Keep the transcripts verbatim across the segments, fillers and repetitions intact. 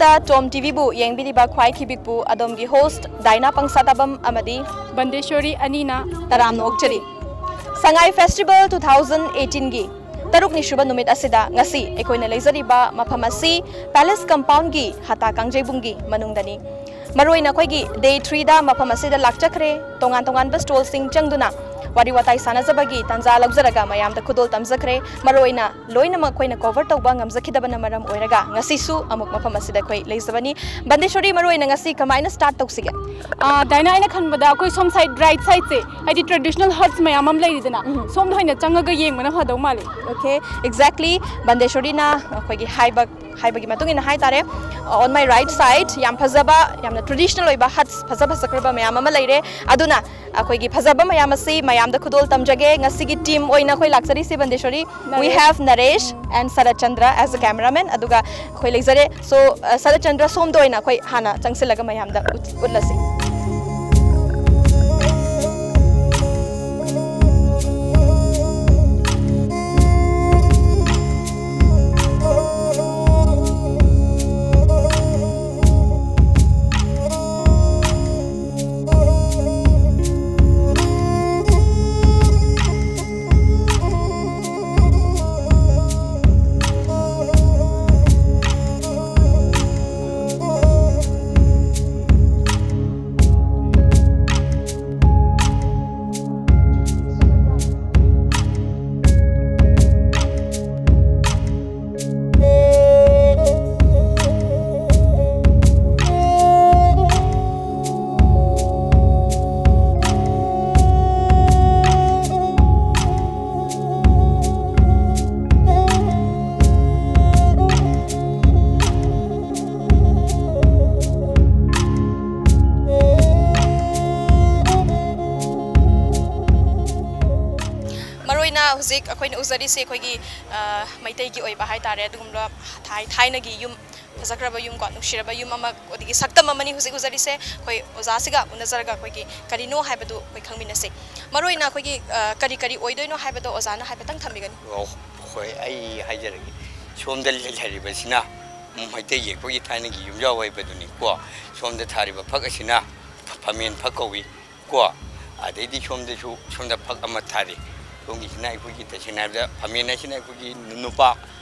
ꯇꯣꯝ ꯇꯤꯚꯤꯕꯨ ꯌꯦꯡꯕꯤꯔꯤꯕ ꯈ꯭ꯋꯥꯏ ꯈꯤꯕꯤꯛꯄꯨ ꯑꯗꯣꯝꯒꯤ ꯍꯣꯁ꯭ꯠ ꯗꯥꯏꯅꯥ ꯄꯪꯁꯥꯇꯥꯕꯝ ꯑꯃꯗꯤ ꯕꯟꯗꯦꯁꯣꯔꯤ ꯑꯅꯤꯅ ꯇꯔꯥꯝꯅ ꯑꯣꯛꯆꯔꯤ꯫ ꯁꯉꯥꯏ ꯐꯦꯁꯇꯤꯚꯦꯜ ꯇꯨ ꯊꯥꯎꯖꯟ ꯑꯩꯠꯇꯤꯟꯒꯤ ꯇꯔꯨꯛꯅꯤ ꯁꯨꯕ ꯅꯨꯃꯤꯠ ꯑꯁꯤꯗ ꯉꯁꯤ ꯑꯩꯈꯣꯏꯅ ꯂꯩꯖꯔꯤꯕ ꯃꯐꯝ ꯑꯁꯤ ꯄꯦꯂꯦꯁ ꯀꯝꯄꯥꯎꯟꯒꯤ ꯍꯇꯥ ꯀꯥꯡꯖꯩꯕꯨꯡꯒꯤ ꯃꯅꯨꯡꯗꯅꯤ꯫ ꯃꯔꯨꯑꯣꯏꯅ ꯑꯩꯈꯣꯏꯒꯤ ꯗꯦ ꯊ꯭ꯔꯤꯗ ꯃꯐꯝ ꯑꯁꯤꯗ ꯂꯥꯛꯆꯈ꯭ꯔꯦ꯫ ꯇꯣꯉꯥꯟ ꯇꯣꯉꯥꯟꯕ ꯁ꯭ꯇꯣꯜꯁꯤꯡ ꯆꯪꯗꯨꯅ ꯋꯥꯔꯤ ꯋꯥꯇꯥꯏ ꯁꯥꯟꯅꯖꯕꯒꯤ ꯇꯥꯟꯖꯥ ꯂꯧꯖꯔꯒ ꯃꯌꯥꯝꯗ ꯈꯨꯗꯣꯜ ꯇꯝꯖꯈ꯭ꯔꯦ꯫ ꯃꯔꯨꯑꯣꯏꯅ ꯂꯣꯏꯅꯃꯛ ꯑꯩꯈꯣꯏꯅ ꯀꯣꯚꯔ ꯇꯧꯕ ꯉꯝꯖꯈꯤꯗꯕꯅ ꯃꯔꯝ ꯑꯣꯏꯔꯒ ꯉꯁꯤꯁꯨ ꯑꯃꯨꯛ ꯃꯐꯝ ꯑꯁꯤꯗ ꯑꯩꯈꯣꯏ ꯂꯩꯖꯕꯅꯤ꯫ ꯕꯟꯗꯦꯁꯣꯔꯤ, ꯃꯔꯨꯑꯣꯏꯅ ꯉꯁꯤ ꯀꯃꯥꯏꯅ ꯁ꯭ꯇꯥꯔꯠ ꯇꯧꯁꯤꯒꯦ? ꯑꯥ, ꯗꯥꯏꯅꯥ, ꯑꯩꯅ ꯈꯟꯕꯗ ꯑꯩꯈꯣꯏ ꯁꯣꯝ ꯁꯥꯏꯠ, ꯔꯥꯏꯠ ꯁꯥꯏꯠꯁꯦ, ꯍꯥꯏꯗꯤ ꯇ꯭ꯔꯦꯗꯤꯁꯅꯦꯜ ꯍꯠꯁ ꯃꯌꯥꯝ ꯑꯃ ꯂꯩꯔꯤꯗꯅ, ꯎꯝ꯫ ꯁꯣꯝꯗ ꯑꯣꯏꯅ ꯆꯪꯉꯒ ꯌꯦꯡꯕꯅ ꯐꯗꯧ ꯃꯥꯜꯂꯤ꯫ Okay, exactly. ꯕꯟꯗꯦꯁꯣꯔꯤꯅ ꯑꯩꯈꯣꯏꯒꯤ ꯍꯥꯏꯕ ꯍꯥꯏꯕꯒꯤ ꯃꯇꯨꯡ ꯏꯟꯅ ꯍꯥꯏꯇꯥꯔꯦ, on my right side ꯌꯥꯝ ꯐꯖꯕ, ꯌꯥꯝꯅ ꯇ꯭ꯔꯦꯗꯤꯁꯅꯦꯜ ꯑꯣꯏꯕ ꯍꯠꯁ ꯐꯖ ꯐꯖꯈ꯭ꯔꯕ ꯃꯌꯥꯝ ꯑꯃ ꯂꯩꯔꯦ꯫ ꯑꯗꯨꯅ ꯑꯩꯈꯣꯏꯒꯤ ꯐꯖꯕ ꯃꯌꯥꯝ ꯑꯁꯤ ꯃꯌꯥꯝꯗ ꯈꯨꯗꯣꯜ ꯇꯝꯖꯒꯦ꯫ ꯉꯁꯤꯒꯤ ꯇꯤꯝ ꯑꯣꯏꯅ ꯑꯩꯈꯣꯏ ꯂꯥꯛꯆꯔꯤꯁꯦ, ꯕꯟꯗꯦꯁꯣꯔꯤ, we ꯅꯔꯦꯁ꯫ Have Naresh and Sarat Chandra as a cameraman, ꯑꯗꯨꯒ ꯑꯩꯈꯣꯏ ꯂꯩꯖꯔꯦ꯫ So, ꯑ, ꯁꯔꯠ ꯆꯟꯗ꯭ꯔ, ꯁꯣꯝꯗ ꯑꯣꯏꯅ ꯑꯩꯈꯣꯏ ꯍꯥꯟꯅ ꯆꯪꯁꯤꯜꯂꯒ ꯃꯌꯥꯝꯗ ꯎꯠ-, ꯎꯠꯂꯁꯤ꯫ ꯃꯔꯨꯑꯣꯏꯅ ꯍꯧꯖꯤꯛ ꯑꯩꯈꯣꯏꯅ ꯎꯖꯔꯤꯁꯦ ꯑꯩꯈꯣꯏꯒꯤ, ꯑ, ꯃꯩꯇꯩꯒꯤ ꯑꯣꯏꯕ ꯍꯥꯏꯇꯥꯔꯦ, ꯑꯗꯨꯒꯨꯝꯕ ꯊꯥꯏ-, ꯊꯥꯏꯅꯒꯤ ꯌꯨꯝ, ꯐꯖꯈ꯭ꯔꯕ ꯌꯨꯝ ꯀꯣ, ꯅꯨꯡꯁꯤꯔꯕ ꯌꯨꯝ ꯑꯃ, ꯑꯗꯒꯤ ꯁꯛꯇꯝ ꯑꯃꯅꯤ ꯍꯧꯖꯤꯛ ꯎꯖꯔꯤꯁꯦ꯫ ꯑꯩꯈꯣꯏ ꯑꯣꯖꯥꯁꯤꯒ ꯎꯅꯖꯔꯒ ꯑꯩꯈꯣꯏꯒꯤ ꯀꯔꯤꯅꯣ ꯍꯥꯏꯕꯗꯨ ꯑꯩꯈꯣꯏ ꯈꯪꯃꯤꯟꯅꯁꯤ꯫ ꯃꯔꯨꯑꯣꯏꯅ ꯑꯩꯈꯣꯏꯒꯤ, ꯑ, ꯀꯔꯤ ꯀꯔꯤ ꯑꯣꯏꯗꯣꯏꯅꯣ ꯍꯥꯏꯕꯗꯣ ꯑꯣꯖꯥꯅ ꯍꯥꯏꯐꯦꯠꯇꯪ ꯊꯝꯕꯤꯒꯅꯤ꯫ ꯑꯣ, ꯍꯣꯏ, ꯑꯩ ꯍꯥꯏꯖꯔꯒꯦ꯫ ꯁꯣꯝꯗ ꯂꯩ-, ꯂꯩꯔꯤꯕꯁꯤꯅ ꯃꯩꯇꯩꯒꯤ ꯑꯩꯈꯣꯏꯒꯤ ꯊꯥꯏꯅꯒꯤ ꯌꯨꯝꯖꯥꯎ ꯑꯣꯏꯕꯗꯨꯅꯤ ꯀꯣ꯫ ꯁꯣꯝꯗ ꯊꯥꯔꯤꯕ ꯐꯛ ꯑꯁꯤꯅ ꯐ-, ꯐꯝꯃꯦꯟ ꯐꯛ ꯀꯧꯏ ꯀꯣ꯫ ꯑꯗꯩꯗꯤ ꯁꯣꯝꯗꯁꯨ, ꯁꯣꯝꯗ ꯐꯛ ꯑꯃ ꯊꯥꯔꯤ꯫ ꯁꯣꯝꯒꯤꯁꯤꯅ ꯑꯩꯈꯣꯏꯒꯤ, ꯇꯁꯦꯡꯅ ꯍꯥꯏꯕꯗ, ꯐꯝꯃꯦꯟ ꯍꯥꯏꯁꯤꯅ ꯑꯩꯈꯣꯏꯒꯤ ꯅꯨꯄꯥ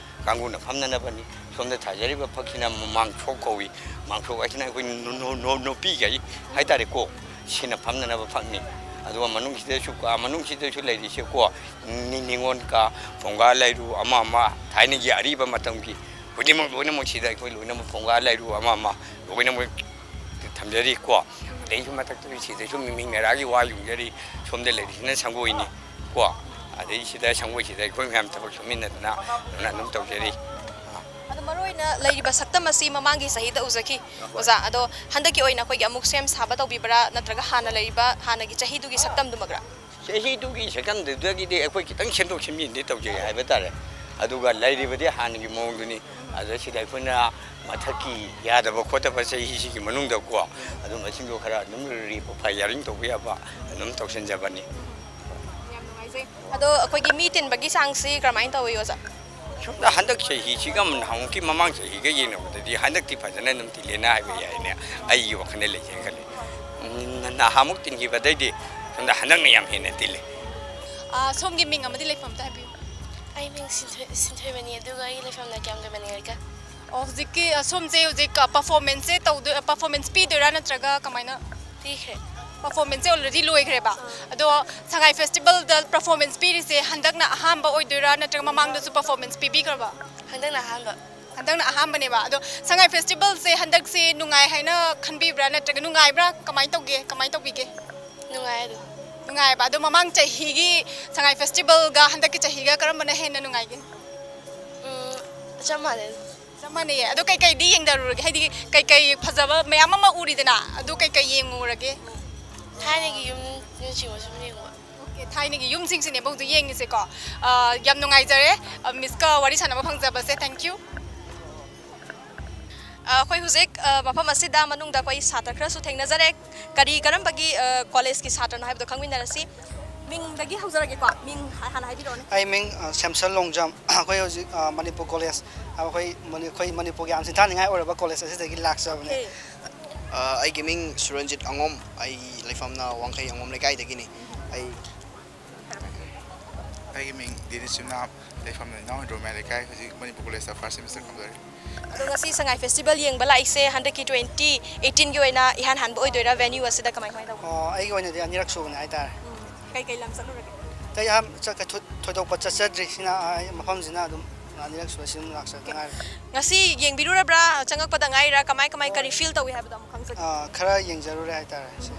ꯀꯥꯡꯕꯨꯅ ꯐꯝꯅꯅꯕꯅꯤ꯫ ꯁꯣꯝꯗ ꯊꯥꯖꯔꯤꯕ ꯐꯛꯁꯤꯅ ꯃꯥꯡꯁꯣꯛ ꯀꯧꯏ꯫ ꯃꯥꯡꯁꯣꯛ ꯍꯥꯏꯁꯤꯅ ꯑꯩꯈꯣꯏ ꯅꯨ-, ꯅꯨ-, ꯅꯨ-, ꯅꯨꯄꯤꯈꯩ ꯍꯥꯏꯇꯥꯔꯦꯀꯣ, ꯁꯤꯅ ꯐꯝꯅꯅꯕ ꯐꯛꯅꯤ꯫ ꯑꯗꯨꯒ ꯃꯅꯨꯡꯁꯤꯗꯁꯨ, ꯀꯥ ꯃꯅꯨꯡꯁꯤꯗꯁꯨ ꯂꯩꯔꯤꯁꯦꯀꯣ, ꯅꯤ-, ꯅꯤꯉꯣꯜ ꯀꯥ, ꯐꯨꯡꯒꯥ ꯂꯩꯔꯨ, ꯑꯃ ꯑꯃ ꯊꯥꯏꯅꯒꯤ ꯑꯔꯤꯕ ꯃꯇꯝꯒꯤ ꯈꯨꯗꯤꯡꯃꯛ ꯂꯣꯏꯅꯃꯛ ꯁꯤꯗ ꯑꯩꯈꯣꯏ ꯂꯣꯏꯅꯃꯛ ꯐꯨꯡꯒꯥ ꯂꯩꯔꯨ ꯑꯃ ꯑꯃ ꯂꯣꯏꯅꯃꯛ ꯊꯝꯖꯔꯤ ꯀꯣ꯫ ꯑꯗꯩꯁꯨ ꯃꯊꯛꯇ ꯁꯤꯗꯁꯨ ꯃꯤꯃꯤꯡ ꯅꯔꯥꯒꯤ ꯋꯥ ꯌꯨꯡꯖꯔꯤ꯫ ꯁꯣꯝꯗ ꯂꯩꯔꯤꯁꯤꯅ ꯁꯪꯒꯣꯏꯅꯤ ꯀꯣ꯫ ꯑꯗꯩ ꯁꯤꯗ ꯁꯪꯒꯣꯏꯁꯤꯗ ꯑꯩꯈꯣꯏ ꯃꯌꯥꯝ ꯊꯕꯛ ꯁꯨꯃꯤꯟꯅꯗꯅ ꯑꯗꯨꯝ ꯇꯧꯖꯔꯤ꯫ ꯑꯗꯣ ꯃꯔꯨꯑꯣꯏꯅ ꯂꯩꯔꯤꯕ ꯁꯛꯇꯝ ꯑꯁꯤ ꯃꯃꯥꯡꯒꯤ ꯆꯍꯤꯗ ꯎꯖꯈꯤ꯫ ꯑꯣꯖꯥ, ꯑꯗꯣ ꯍꯟꯗꯛꯀꯤ ꯑꯣꯏꯅ ꯑꯩꯈꯣꯏꯒꯤ ꯑꯃꯨꯛ ꯁꯦꯝ ꯁꯥꯕ ꯇꯧꯕꯤꯕ꯭ꯔꯥ, ꯅꯠꯇ꯭ꯔꯒ ꯍꯥꯟꯅ ꯂꯩꯔꯤꯕ ꯍꯥꯟꯅꯒꯤ ꯆꯍꯤꯗꯨꯒꯤ ꯁꯛꯇꯝꯗꯨꯃꯛꯔꯥ? ꯆꯍꯤꯗꯨꯒꯤ ꯁꯛꯇꯝꯗꯨꯗꯒꯤꯗꯤ ꯑꯩꯈꯣꯏ ꯈꯤꯇꯪ ꯁꯦꯝꯗꯣꯛ ꯁꯦꯝꯖꯤꯟꯗꯤ ꯇꯧꯖꯩ ꯍꯥꯏꯕ ꯇꯥꯔꯦ꯫ ꯑꯗꯨꯒ ꯂꯩꯔꯤꯕꯗꯤ ꯍꯥꯟꯅꯒꯤ ꯃꯑꯣꯡꯗꯨꯅꯤ꯫ ꯑꯗ ꯁꯤꯗ ꯑꯩꯈꯣꯏꯅ ꯃꯊꯛꯀꯤ ꯌꯥꯗꯕ ꯈꯣꯠꯇꯕ ꯆꯍꯤꯁꯤꯒꯤ ꯃꯅꯨꯡꯗꯀꯣ, ꯑꯗꯨꯝꯕꯁꯤꯡꯗꯣ ꯈꯔ ꯑꯗꯨꯝ ꯔꯤꯄꯤꯌꯥꯔꯤꯡ ꯇꯧꯕ ꯌꯥꯕ ꯑꯗꯨꯝ ꯇꯧꯁꯤꯟꯖꯕꯅꯤ꯫ ꯌꯥꯝ ꯅꯨꯡꯉꯥꯏꯖꯩ꯫ ꯑꯗꯣ ꯑꯩꯈꯣꯏꯒꯤ ꯃꯤ ꯇꯤꯟꯕꯒꯤ ꯆꯥꯡꯁꯤ ꯀꯔꯝꯍꯥꯏꯅ ꯇꯧꯏ, ꯑꯣꯖꯥ? ꯁꯣꯝꯗ ꯍꯟꯗꯛ ꯆꯍꯤꯁꯤꯒ ꯅꯍꯥꯟꯃꯨꯛꯀꯤ ꯃꯃꯥꯡ ꯆꯍꯤꯒ ꯌꯦꯡꯅꯕꯗꯗꯤ ꯍꯟꯗꯛꯇꯤ ꯐꯖꯅ ꯑꯗꯨꯝ ꯇꯤꯜꯂꯦꯅ ꯍꯥꯏꯕ ꯌꯥꯏꯅꯦ꯫ ꯑꯩꯒꯤ ꯋꯥꯈꯜꯗ ꯂꯩꯖꯩ ꯈꯜꯂꯤ꯫ ꯎꯝ, ꯅꯍꯥꯟꯃꯨꯛ ꯇꯤꯟꯈꯤꯕꯗꯩꯗꯤ ꯁꯣꯝꯗ ꯍꯟꯗꯛꯅ ꯌꯥꯝ ꯍꯦꯟꯅ ꯇꯤꯜꯂꯤ꯫ ꯑꯥ, ꯁꯣꯝꯒꯤ ꯃꯤꯡ ꯑꯃꯗꯤ ꯂꯩꯐꯝ ꯑꯝꯇ ꯍꯥꯏꯕꯤꯌꯨ꯫ ꯑꯩ ꯃꯤꯡ ꯁꯤꯟꯊꯣꯏ ꯁꯤꯟꯊꯣꯏꯕꯅꯤ, ꯑꯗꯨꯒ ꯑꯩꯒꯤ ꯂꯩꯐꯝꯅ ꯀꯤꯌꯥꯝꯒꯩ ꯃꯅꯤꯡ ꯂꯩꯀꯥꯏ꯫ ꯑꯣ, ꯍꯧꯖꯤꯛꯀꯤ, ꯑ, ꯁꯣꯝꯁꯦ ꯍꯧꯖꯤꯛ, ꯑ, ꯄꯔꯐꯣꯔꯃꯦꯟꯁꯁꯦ ꯇꯧꯗꯣꯏ, ꯑ, ꯄꯔꯐꯣꯔꯃꯦꯟꯁ ꯄꯤꯗꯣꯏꯔꯥ, ꯅꯠꯇ꯭ꯔꯒ ꯀꯃꯥꯏꯅ? ꯄꯤꯈ꯭ꯔꯦ꯫ ꯄꯔꯐꯣꯔꯃꯦꯟꯁꯁꯦ ꯑꯣꯜꯔꯦꯗꯤ ꯂꯣꯏꯈ꯭ꯔꯦꯕ꯫ ꯑꯗꯣ ꯁꯉꯥꯏ ꯐꯦꯁꯇꯤꯚꯦꯜꯗ ꯄꯔꯐꯣꯔꯃꯦꯟꯁ ꯄꯤꯔꯤꯁꯦ ꯍꯟꯗꯛꯅ ꯑꯍꯥꯟꯕ ꯑꯣꯏꯗꯣꯏꯔꯥ, ꯅꯠꯇ꯭ꯔꯒ ꯃꯃꯥꯡꯗꯁꯨ ꯄꯔꯐꯣꯔꯃꯦꯟꯁ ꯄꯤꯕꯤꯈ꯭ꯔꯕ? ꯍꯟꯗꯛꯅ ꯑꯍꯥꯟꯕ꯫ ꯍꯟꯗꯛꯅ ꯑꯍꯥꯟꯕꯅꯦꯕ꯫ ꯑꯗꯣ ꯁꯉꯥꯏ ꯐꯦꯁꯇꯤꯚꯦꯜꯁꯦ ꯍꯟꯗꯛꯁꯦ ꯅꯨꯡꯉꯥꯏ ꯍꯥꯏꯅ ꯈꯟꯕꯤꯕ꯭ꯔꯥ, ꯅꯠꯇ꯭ꯔꯒ ꯅꯨꯡꯉꯥꯏꯕ꯭ꯔꯥ, ꯀꯃꯥꯏꯅ ꯇꯧꯒꯦ, ꯀꯃꯥꯏꯅ ꯇꯧꯕꯤꯒꯦ? ꯅꯨꯡꯉꯥꯏ ꯑꯗꯨꯝ꯫ ꯅꯨꯡꯉꯥꯏꯕ꯫ ꯑꯗꯣ ꯃꯃꯥꯡ ꯆꯍꯤꯒꯤ ꯁꯉꯥꯏ ꯐꯦꯁꯇꯤꯚꯦꯜꯒ ꯍꯟꯗꯛꯀꯤ ꯆꯍꯤꯒ ꯀꯔꯝꯕꯅ ꯍꯦꯟꯅ ꯅꯨꯡꯉꯥꯏꯒꯦ? ꯎꯝ, ꯆꯞ ꯃꯥꯟꯅꯩ꯫ ꯆꯞ ꯃꯥꯟꯅꯩꯌꯦ꯫ ꯑꯗꯣ ꯀꯩꯀꯩꯗꯤ ꯌꯦꯡꯗꯔꯨꯔꯒꯦ? ꯍꯥꯏꯗꯤ ꯀꯩꯀꯩ ꯐꯖꯕ ꯃꯌꯥꯝ ꯑꯃ ꯎꯔꯤꯗꯅ, ꯑꯗꯨ ꯀꯩꯀꯩ ꯌꯦꯡꯉꯨꯔꯒꯦ? ꯊꯥꯏꯅꯒꯤ ꯌꯨꯝꯅꯆꯤꯡꯕ ꯁꯨꯝ ꯌꯦꯡꯕ꯫ ꯑꯣꯀꯦ, ꯊꯥꯏꯅꯒꯤ ꯌꯨꯝꯁꯤꯡꯁꯤꯅꯦꯕ ꯍꯧꯖꯤꯛ ꯌꯦꯡꯉꯤꯁꯦꯀꯣ꯫ ꯑ, ꯌꯥꯝ ꯅꯨꯡꯉꯥꯏꯖꯔꯦ, ꯑ, ꯃꯤꯁꯀ ꯋꯥꯔꯤ ꯁꯥꯟꯅꯕ ꯐꯪꯖꯕꯁꯦ꯫ Thank you꯫ ꯑ, ꯑꯩꯈꯣꯏ ꯍꯧꯖꯤꯛ, ꯑ, ꯃꯐꯝ ꯑꯁꯤꯗ ꯃꯅꯨꯡꯗ ꯑꯩꯈꯣꯏ ꯁꯥꯇ꯭ꯔ ꯈꯔꯁꯨ ꯊꯦꯡꯅꯖꯔꯦ꯫ ꯀꯔꯤ ꯀꯔꯝꯕꯒꯤ, ꯑ, ꯀꯣꯂꯦꯖꯀꯤ ꯁꯥꯇ꯭ꯔꯅꯣ ꯍꯥꯏꯕꯗꯣ ꯈꯪꯃꯤꯟꯅꯔꯁꯤ꯫ ꯃꯤꯡꯗꯒꯤ ꯍꯧꯖꯔꯒꯦꯀꯣ꯫ ꯃꯤꯡ ꯍꯥ-, ꯍꯥꯟꯅ ꯍꯥꯏꯕꯤꯔꯛꯑꯣꯅꯦ꯫ ꯑꯩ ꯃꯤꯡ, ꯑ, ꯁꯦꯝꯁꯟ ꯂꯣꯡꯖꯝ꯫ ꯑꯩꯈꯣꯏ ꯍꯧꯖꯤꯛ, ꯑ, ꯃꯅꯤꯄꯨꯔ ꯀꯣꯂꯦꯖ, ꯑꯩꯈꯣꯏ ꯃꯅꯤ-, ꯑꯩꯈꯣꯏ ꯃꯅꯤꯄꯨꯔꯒꯤ ꯌꯥꯝ ꯁꯤꯡꯊꯥꯅꯤꯡꯉꯥꯏ ꯑꯣꯏꯔꯕ ꯀꯣꯂꯦꯖ ꯑꯁꯤꯗꯒꯤ ꯂꯥꯛꯆꯕꯅꯦ꯫ ꯑꯣꯀꯦ꯫ ꯑ, ꯑꯩꯒꯤ ꯃꯤꯡ ꯁꯨꯔꯟꯖꯤꯠ ꯑꯉꯣꯝ꯫ ꯑꯩꯒꯤ ꯂꯩꯐꯝꯅ ꯋꯥꯡꯈꯩ ꯑꯉꯣꯝ ꯂꯩꯀꯥꯏꯗꯒꯤꯅꯤ꯫ ꯑꯩ ꯑꯩꯒꯤ ꯃꯤꯡ ꯗꯦꯅꯤꯁ ꯆꯨꯝꯅꯥꯝ, ꯂꯩꯐꯝꯅ ꯏꯅꯥꯎ ꯍꯦꯟꯗ꯭ꯔꯣ ꯃꯌꯥꯏ ꯂꯩꯀꯥꯏ, ꯍꯧꯖꯤꯛ ꯃꯅꯤꯄꯨꯔ ꯀꯣꯂꯦꯖꯇ ꯐꯥꯔꯁ ꯁꯦꯃꯤꯁꯇꯔ ꯇꯝꯖꯔꯤ꯫ ꯑꯗꯣ ꯉꯁꯤ ꯁꯉꯥꯏ ꯐꯦꯁꯇꯤꯚꯦꯜ ꯌꯦꯡꯕ ꯂꯥꯛꯏꯁꯦ ꯍꯟꯗꯛꯀꯤ twenty eighteen ꯒꯤ ꯑꯣꯏꯅ ꯏꯍꯥꯟ ꯍꯥꯟꯕ ꯑꯣꯏꯗꯣꯏꯔꯥ? Venue ꯑꯁꯤꯗ ꯀꯃꯥꯏ ꯀꯃꯥꯏ ꯇꯧꯕ? ꯑꯣ, ꯑꯩꯒꯤ ꯑꯣꯏꯅꯗꯤ ꯑꯅꯤꯔꯛ ꯁꯨꯕꯅꯦ ꯍꯥꯏꯇꯥꯔꯦ꯫ ꯎꯝ꯫ ꯀꯩ ꯀꯩ ꯂꯝ ꯆꯠꯂꯨꯔꯒꯦ? ꯑꯇꯩ ꯌꯥꯝ ꯆꯠ-, ꯊꯣꯏ-, ꯊꯣꯏꯗꯣꯛꯄ ꯆꯠꯆꯗ꯭ꯔꯤ꯫ ꯁꯤꯅ, ꯑ, ꯑꯩ ꯃꯐꯝꯁꯤꯅ ꯑꯗꯨꯝ ꯑꯅꯤꯔꯛ ꯁꯨꯕ ꯁꯤ ꯑꯗꯨꯝ ꯂꯥꯛꯆꯗ ꯉꯥꯏꯔꯤ꯫ ꯉꯁꯤ ꯌꯦꯡꯕꯤꯔꯨꯔꯕ꯭ꯔꯥ? ꯆꯪꯉꯛꯄꯗ ꯉꯥꯏꯔꯥ? ꯀꯃꯥꯏ ꯀꯃꯥꯏ, ꯀꯔꯤ ꯐꯤꯜ ꯇꯧꯏ ꯍꯥꯏꯕꯗꯣ ꯑꯃꯨꯛ ꯈꯪꯖꯒꯦ꯫ ꯑ, ꯈꯔ ꯌꯦꯡꯖꯔꯨꯔꯦ ꯍꯥꯏꯇꯥꯔꯦ ꯁꯤ꯫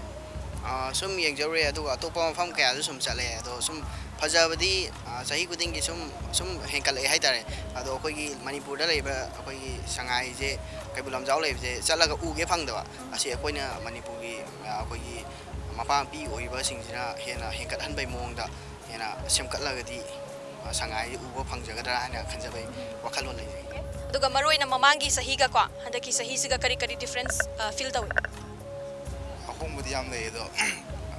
ꯑ, ꯁꯨꯝ ꯌꯦꯡꯖꯔꯨꯔꯦ, ꯑꯗꯨꯒ ꯑꯇꯣꯞꯄ ꯃꯐꯝ ꯀꯌꯥꯁꯨ ꯁꯨꯝ ꯆꯠꯂꯦ꯫ ꯑꯗꯣ ꯁꯨꯝ ꯐꯖꯕꯗꯤ, ꯑ, ꯆꯍꯤ ꯈꯨꯗꯤꯡꯒꯤ ꯁꯨꯝ, ꯁꯨꯝ ꯍꯦꯟꯀꯠꯂꯛꯑꯦ ꯍꯥꯏꯇꯥꯔꯦ꯫ ꯑꯗꯣ ꯑꯩꯈꯣꯏꯒꯤ ꯃꯅꯤꯄꯨꯔꯗ ꯂꯩꯕ ꯑꯩꯈꯣꯏꯒꯤ ꯁꯉꯥꯏꯁꯦ, ꯀꯩꯕꯨꯜ ꯂꯝꯖꯥꯎ ꯂꯩꯕꯁꯦ ꯆꯠꯂꯒ ꯎꯒꯦ ꯐꯪꯗꯕ꯫ ꯑꯁꯤ ꯑꯩꯈꯣꯏꯅ ꯃꯅꯤꯄꯨꯔꯒꯤ, ꯑ, ꯑꯩꯈꯣꯏꯒꯤ ꯃꯄꯥ ꯃꯄꯤ ꯑꯣꯏꯔꯤꯕꯁꯤꯡꯁꯤꯅ ꯍꯦꯟꯅ ꯍꯦꯟꯀꯠꯍꯟꯕꯒꯤ ꯃꯑꯣꯡꯗ ꯍꯦꯟꯅ ꯁꯦꯝꯒꯠꯂꯒꯗꯤ, ꯑ, ꯁꯉꯥꯏꯁꯦ ꯎꯕ ꯐꯪꯖꯒꯗ꯭ꯔꯥ ꯍꯥꯏꯅ ꯈꯟꯖꯕꯒꯤ ꯋꯥꯈꯜꯂꯣꯟ ꯂꯩꯖꯩ꯫ ꯑꯗꯨꯒ ꯃꯔꯨꯑꯣꯏꯅ ꯃꯃꯥꯡꯒꯤ ꯆꯍꯤꯒꯀꯣ ꯍꯟꯗꯛꯀꯤ ꯆꯍꯤꯁꯤꯒ ꯀꯔꯤ ꯀꯔꯤ ꯗꯤꯐ꯭ꯔꯦꯟꯁ, ꯑ, ꯐꯤꯜ ꯇꯧꯏ? ꯑꯍꯣꯡꯕꯗꯤ ꯌꯥꯝ ꯂꯩ, ꯑꯗꯣ,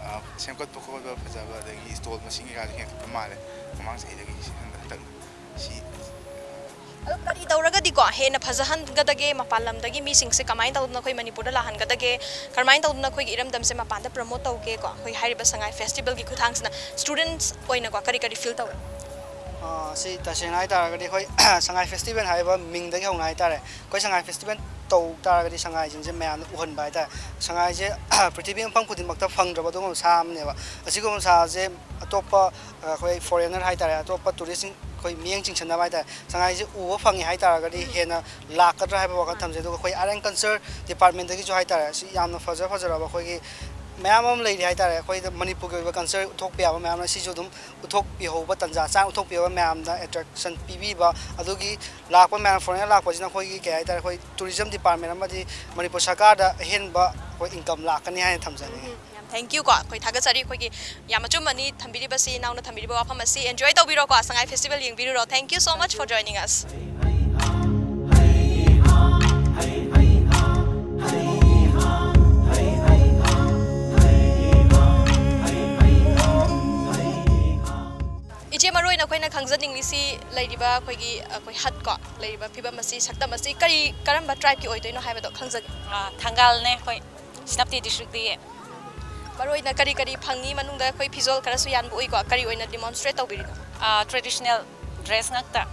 ꯑ, ꯁꯦꯝꯒꯠꯄ ꯈꯣꯠꯄ ꯐꯖꯕ, ꯑꯗꯒꯤ ꯏꯁꯇꯣꯜ ꯃꯁꯤꯡ ꯀꯩꯀꯥꯁꯨ ꯍꯦꯟꯒꯠꯄ ꯃꯥꯜꯂꯦ ꯃꯃꯥꯡ ꯆꯍꯤꯗꯒꯤ ꯁꯤ ꯍꯟꯗꯛ, ꯍꯟꯗꯛ ꯁꯤ꯫ ꯑꯗꯣ ꯀꯔꯤ ꯇꯧꯔꯒꯗꯤꯀꯣ ꯍꯦꯟꯅ ꯐꯖꯍꯟꯒꯗꯒꯦ, ꯃꯄꯥꯟ ꯂꯝꯗꯒꯤ ꯃꯤꯁꯤꯡꯁꯦ ꯀꯃꯥꯏꯅ ꯇꯧꯗꯅ ꯑꯩꯈꯣꯏ ꯃꯅꯤꯄꯨꯔꯗ ꯂꯥꯛꯍꯟꯒꯗꯒꯦ, ꯀꯔꯝꯍꯥꯏꯅ ꯇꯧꯗꯅ ꯑꯩꯈꯣꯏꯒꯤ ꯏꯔꯝꯗꯝꯁꯦ ꯃꯄꯥꯟꯗ ꯄ꯭ꯔꯃꯣꯠ ꯇꯧꯒꯦꯀꯣ? ꯑꯩꯈꯣꯏ ꯍꯥꯏꯔꯤꯕ ꯁꯉꯥꯏ ꯐꯦꯁꯇꯤꯚꯦꯜꯒꯤ ꯈꯨꯠꯊꯥꯡꯁꯤꯅ ꯁ꯭ꯇꯨꯗꯦꯟꯠꯁ ꯑꯣꯏꯅꯀꯣ ꯀꯔꯤ ꯀꯔꯤ ꯐꯤꯜ ꯇꯧꯏ? ꯑ, ꯁꯤ ꯇꯁꯦꯡꯅ ꯍꯥꯏ ꯇꯥꯔꯒꯗꯤ ꯑꯩꯈꯣꯏ ꯁꯉꯥꯏ ꯐꯦꯁꯇꯤꯚꯦꯜ ꯍꯥꯏꯔꯤꯕ ꯃꯤꯡꯗꯒꯤ ꯍꯧꯅ ꯍꯥꯏ ꯇꯥꯔꯦ, ꯑꯩꯈꯣꯏ ꯁꯉꯥꯏ ꯐꯦꯁꯇꯤꯚꯦꯜ ꯇꯧ ꯇꯥꯔꯒꯗꯤ ꯁꯉꯥꯏꯁꯤꯡꯁꯦ ꯃꯌꯥꯝꯅ ꯎꯍꯟꯕ ꯍꯥꯏ ꯇꯥꯔꯦ꯫ ꯁꯉꯥꯏꯁꯦ ꯄ꯭ꯔꯤꯊꯤꯕꯤ ꯃꯐꯝ ꯈꯨꯗꯤꯡꯃꯛꯇ ꯐꯪꯗ꯭ꯔꯕ ꯑꯗꯨꯒꯨꯝꯕ ꯁꯥ ꯑꯃꯅꯦꯕ꯫ ꯑꯁꯤꯒꯨꯝꯕ ꯁꯥꯁꯦ ꯑꯇꯣꯞꯄ, ꯑ, ꯑꯩꯈꯣꯏ ꯐꯣꯔꯦꯟꯅꯔ ꯍꯥꯏ ꯇꯥꯔꯦ, ꯑꯇꯣꯞꯄ ꯇꯨꯔꯤꯁꯁꯤꯡ ꯑꯩꯈꯣꯏ ꯃꯤꯠꯌꯦꯡ ꯆꯤꯡꯁꯤꯟꯅꯕ ꯍꯥꯏ ꯇꯥꯔꯦ, ꯁꯉꯥꯏꯁꯦ ꯎꯕ ꯐꯪꯉꯦ ꯍꯥꯏ ꯇꯥꯔꯒꯗꯤ ꯎꯝ꯫ ꯍꯦꯟꯅ ꯂꯥꯛꯀꯗ꯭ꯔꯥ ꯍꯥꯏꯕ ꯋꯥꯈꯜ ꯊꯝꯖꯩ꯫ ꯑꯗꯨꯒ ꯑꯩꯈꯣꯏ ꯑꯥꯔꯠ ꯑꯦꯟ ꯀꯜꯆꯔ ꯗꯤꯄꯥꯔꯠꯃꯦꯟꯗꯒꯤꯁꯨ ꯍꯥꯏ ꯇꯥꯔꯦ, ꯁꯤ ꯌꯥꯝꯅ ꯐꯖ ꯐꯖꯔꯕ ꯑꯩꯈꯣꯏꯒꯤ ꯃꯌꯥꯝ ꯑꯃ ꯂꯩꯔꯤ ꯍꯥꯏ ꯇꯥꯔꯦ꯫ ꯑꯩꯈꯣꯏꯗ ꯃꯅꯤꯄꯨꯔꯒꯤ ꯑꯣꯏꯕ ꯀꯜꯆꯔ ꯎꯠꯊꯣꯛꯄ ꯌꯥꯕ ꯃꯌꯥꯝꯅ ꯁꯤꯁꯨ ꯑꯗꯨꯝ ꯎꯠꯊꯣꯛꯄꯤꯍꯧꯕ, ꯇꯟꯖꯥ ꯆꯥꯅ ꯎꯠꯊꯣꯛꯄꯤꯍꯧꯕ ꯃꯌꯥꯝꯗ ꯑꯦꯇ꯭ꯔꯦꯛꯁꯟ ꯄꯤꯕꯤꯕ, ꯑꯗꯨꯒꯤ ꯂꯥꯛꯄ ꯃꯌꯥꯝ, ꯐꯣꯔꯦꯟꯅꯔ ꯂꯥꯛꯄꯁꯤꯅ ꯑꯩꯈꯣꯏꯒꯤ ꯀꯩ ꯍꯥꯏ ꯇꯥꯔꯦ, ꯑꯩꯈꯣꯏ ꯇꯨꯔꯤꯖꯝ ꯗꯤꯄꯥꯔꯠꯃꯦꯟ ꯑꯃꯗꯤ ꯃꯅꯤꯄꯨꯔ ꯁꯔꯀꯥꯔꯗ ꯑꯍꯦꯟꯕ ꯑꯩꯈꯣꯏ ꯏꯟꯀꯝ ꯂꯥꯛꯀꯅꯤ ꯍꯥꯏꯅ ꯊꯝꯖꯅꯤꯡꯉꯤ꯫ ꯎꯝ, ꯌꯥꯝ thank you ꯀꯣ꯫ ꯑꯩꯈꯣꯏ ꯊꯥꯒꯠꯆꯔꯤ ꯑꯩꯈꯣꯏꯒꯤ ꯌꯥꯝ ꯑꯆꯨꯝꯕꯅꯤ ꯊꯝꯕꯤꯔꯤꯕꯁꯤ, ꯏꯅꯥꯎꯅ ꯊꯝꯕꯤꯔꯤꯕ ꯋꯥꯐꯝ ꯑꯁꯤ꯫ Enjoy ꯇꯧꯕꯤꯔꯣꯀꯣ, ꯁꯉꯥꯏ festival ꯌꯦꯡꯕꯤꯔꯨꯔꯣ꯫ Thank you so much for joining us. ꯑꯩꯈꯣꯏꯅ ꯈꯪꯖꯅꯤꯡꯂꯤꯁꯤ ꯂꯩꯔꯤꯕ ꯑꯩꯈꯣꯏꯒꯤ, ꯑꯩꯈꯣꯏ ꯍꯠ ꯀꯣ, ꯂꯩꯔꯤꯕ ꯐꯤꯕꯝ ꯑꯁꯤ, ꯁꯛꯇꯝ ꯑꯁꯤ ꯀꯔꯤ, ꯀꯔꯝꯕ tribeꯀꯤ ꯑꯣꯏꯗꯣꯏꯅꯣ ꯍꯥꯏꯕꯗꯣ ꯈꯪꯖꯒꯦ꯫ ꯑꯥ, ꯊꯪꯒꯥꯜꯅꯦ ꯑꯩꯈꯣꯏ, ꯁꯦꯅꯥꯄꯇꯤ districtꯇꯒꯤ꯫ ꯃꯔꯨ ꯑꯣꯏꯅ ꯀꯔꯤ ꯀꯔꯤ ꯐꯪꯉꯤ? ꯃꯅꯨꯡꯗ ꯑꯩꯈꯣꯏ ꯐꯤꯖꯣꯜ ꯈꯔꯁꯨ ꯌꯥꯟꯕ ꯎꯏꯀꯣ, ꯀꯔꯤ ꯑꯣꯏꯅ demonstrate ꯇꯧꯕꯤꯔꯤꯅꯣ? ꯑꯥ, traditional dress ꯉꯥꯛꯇ꯫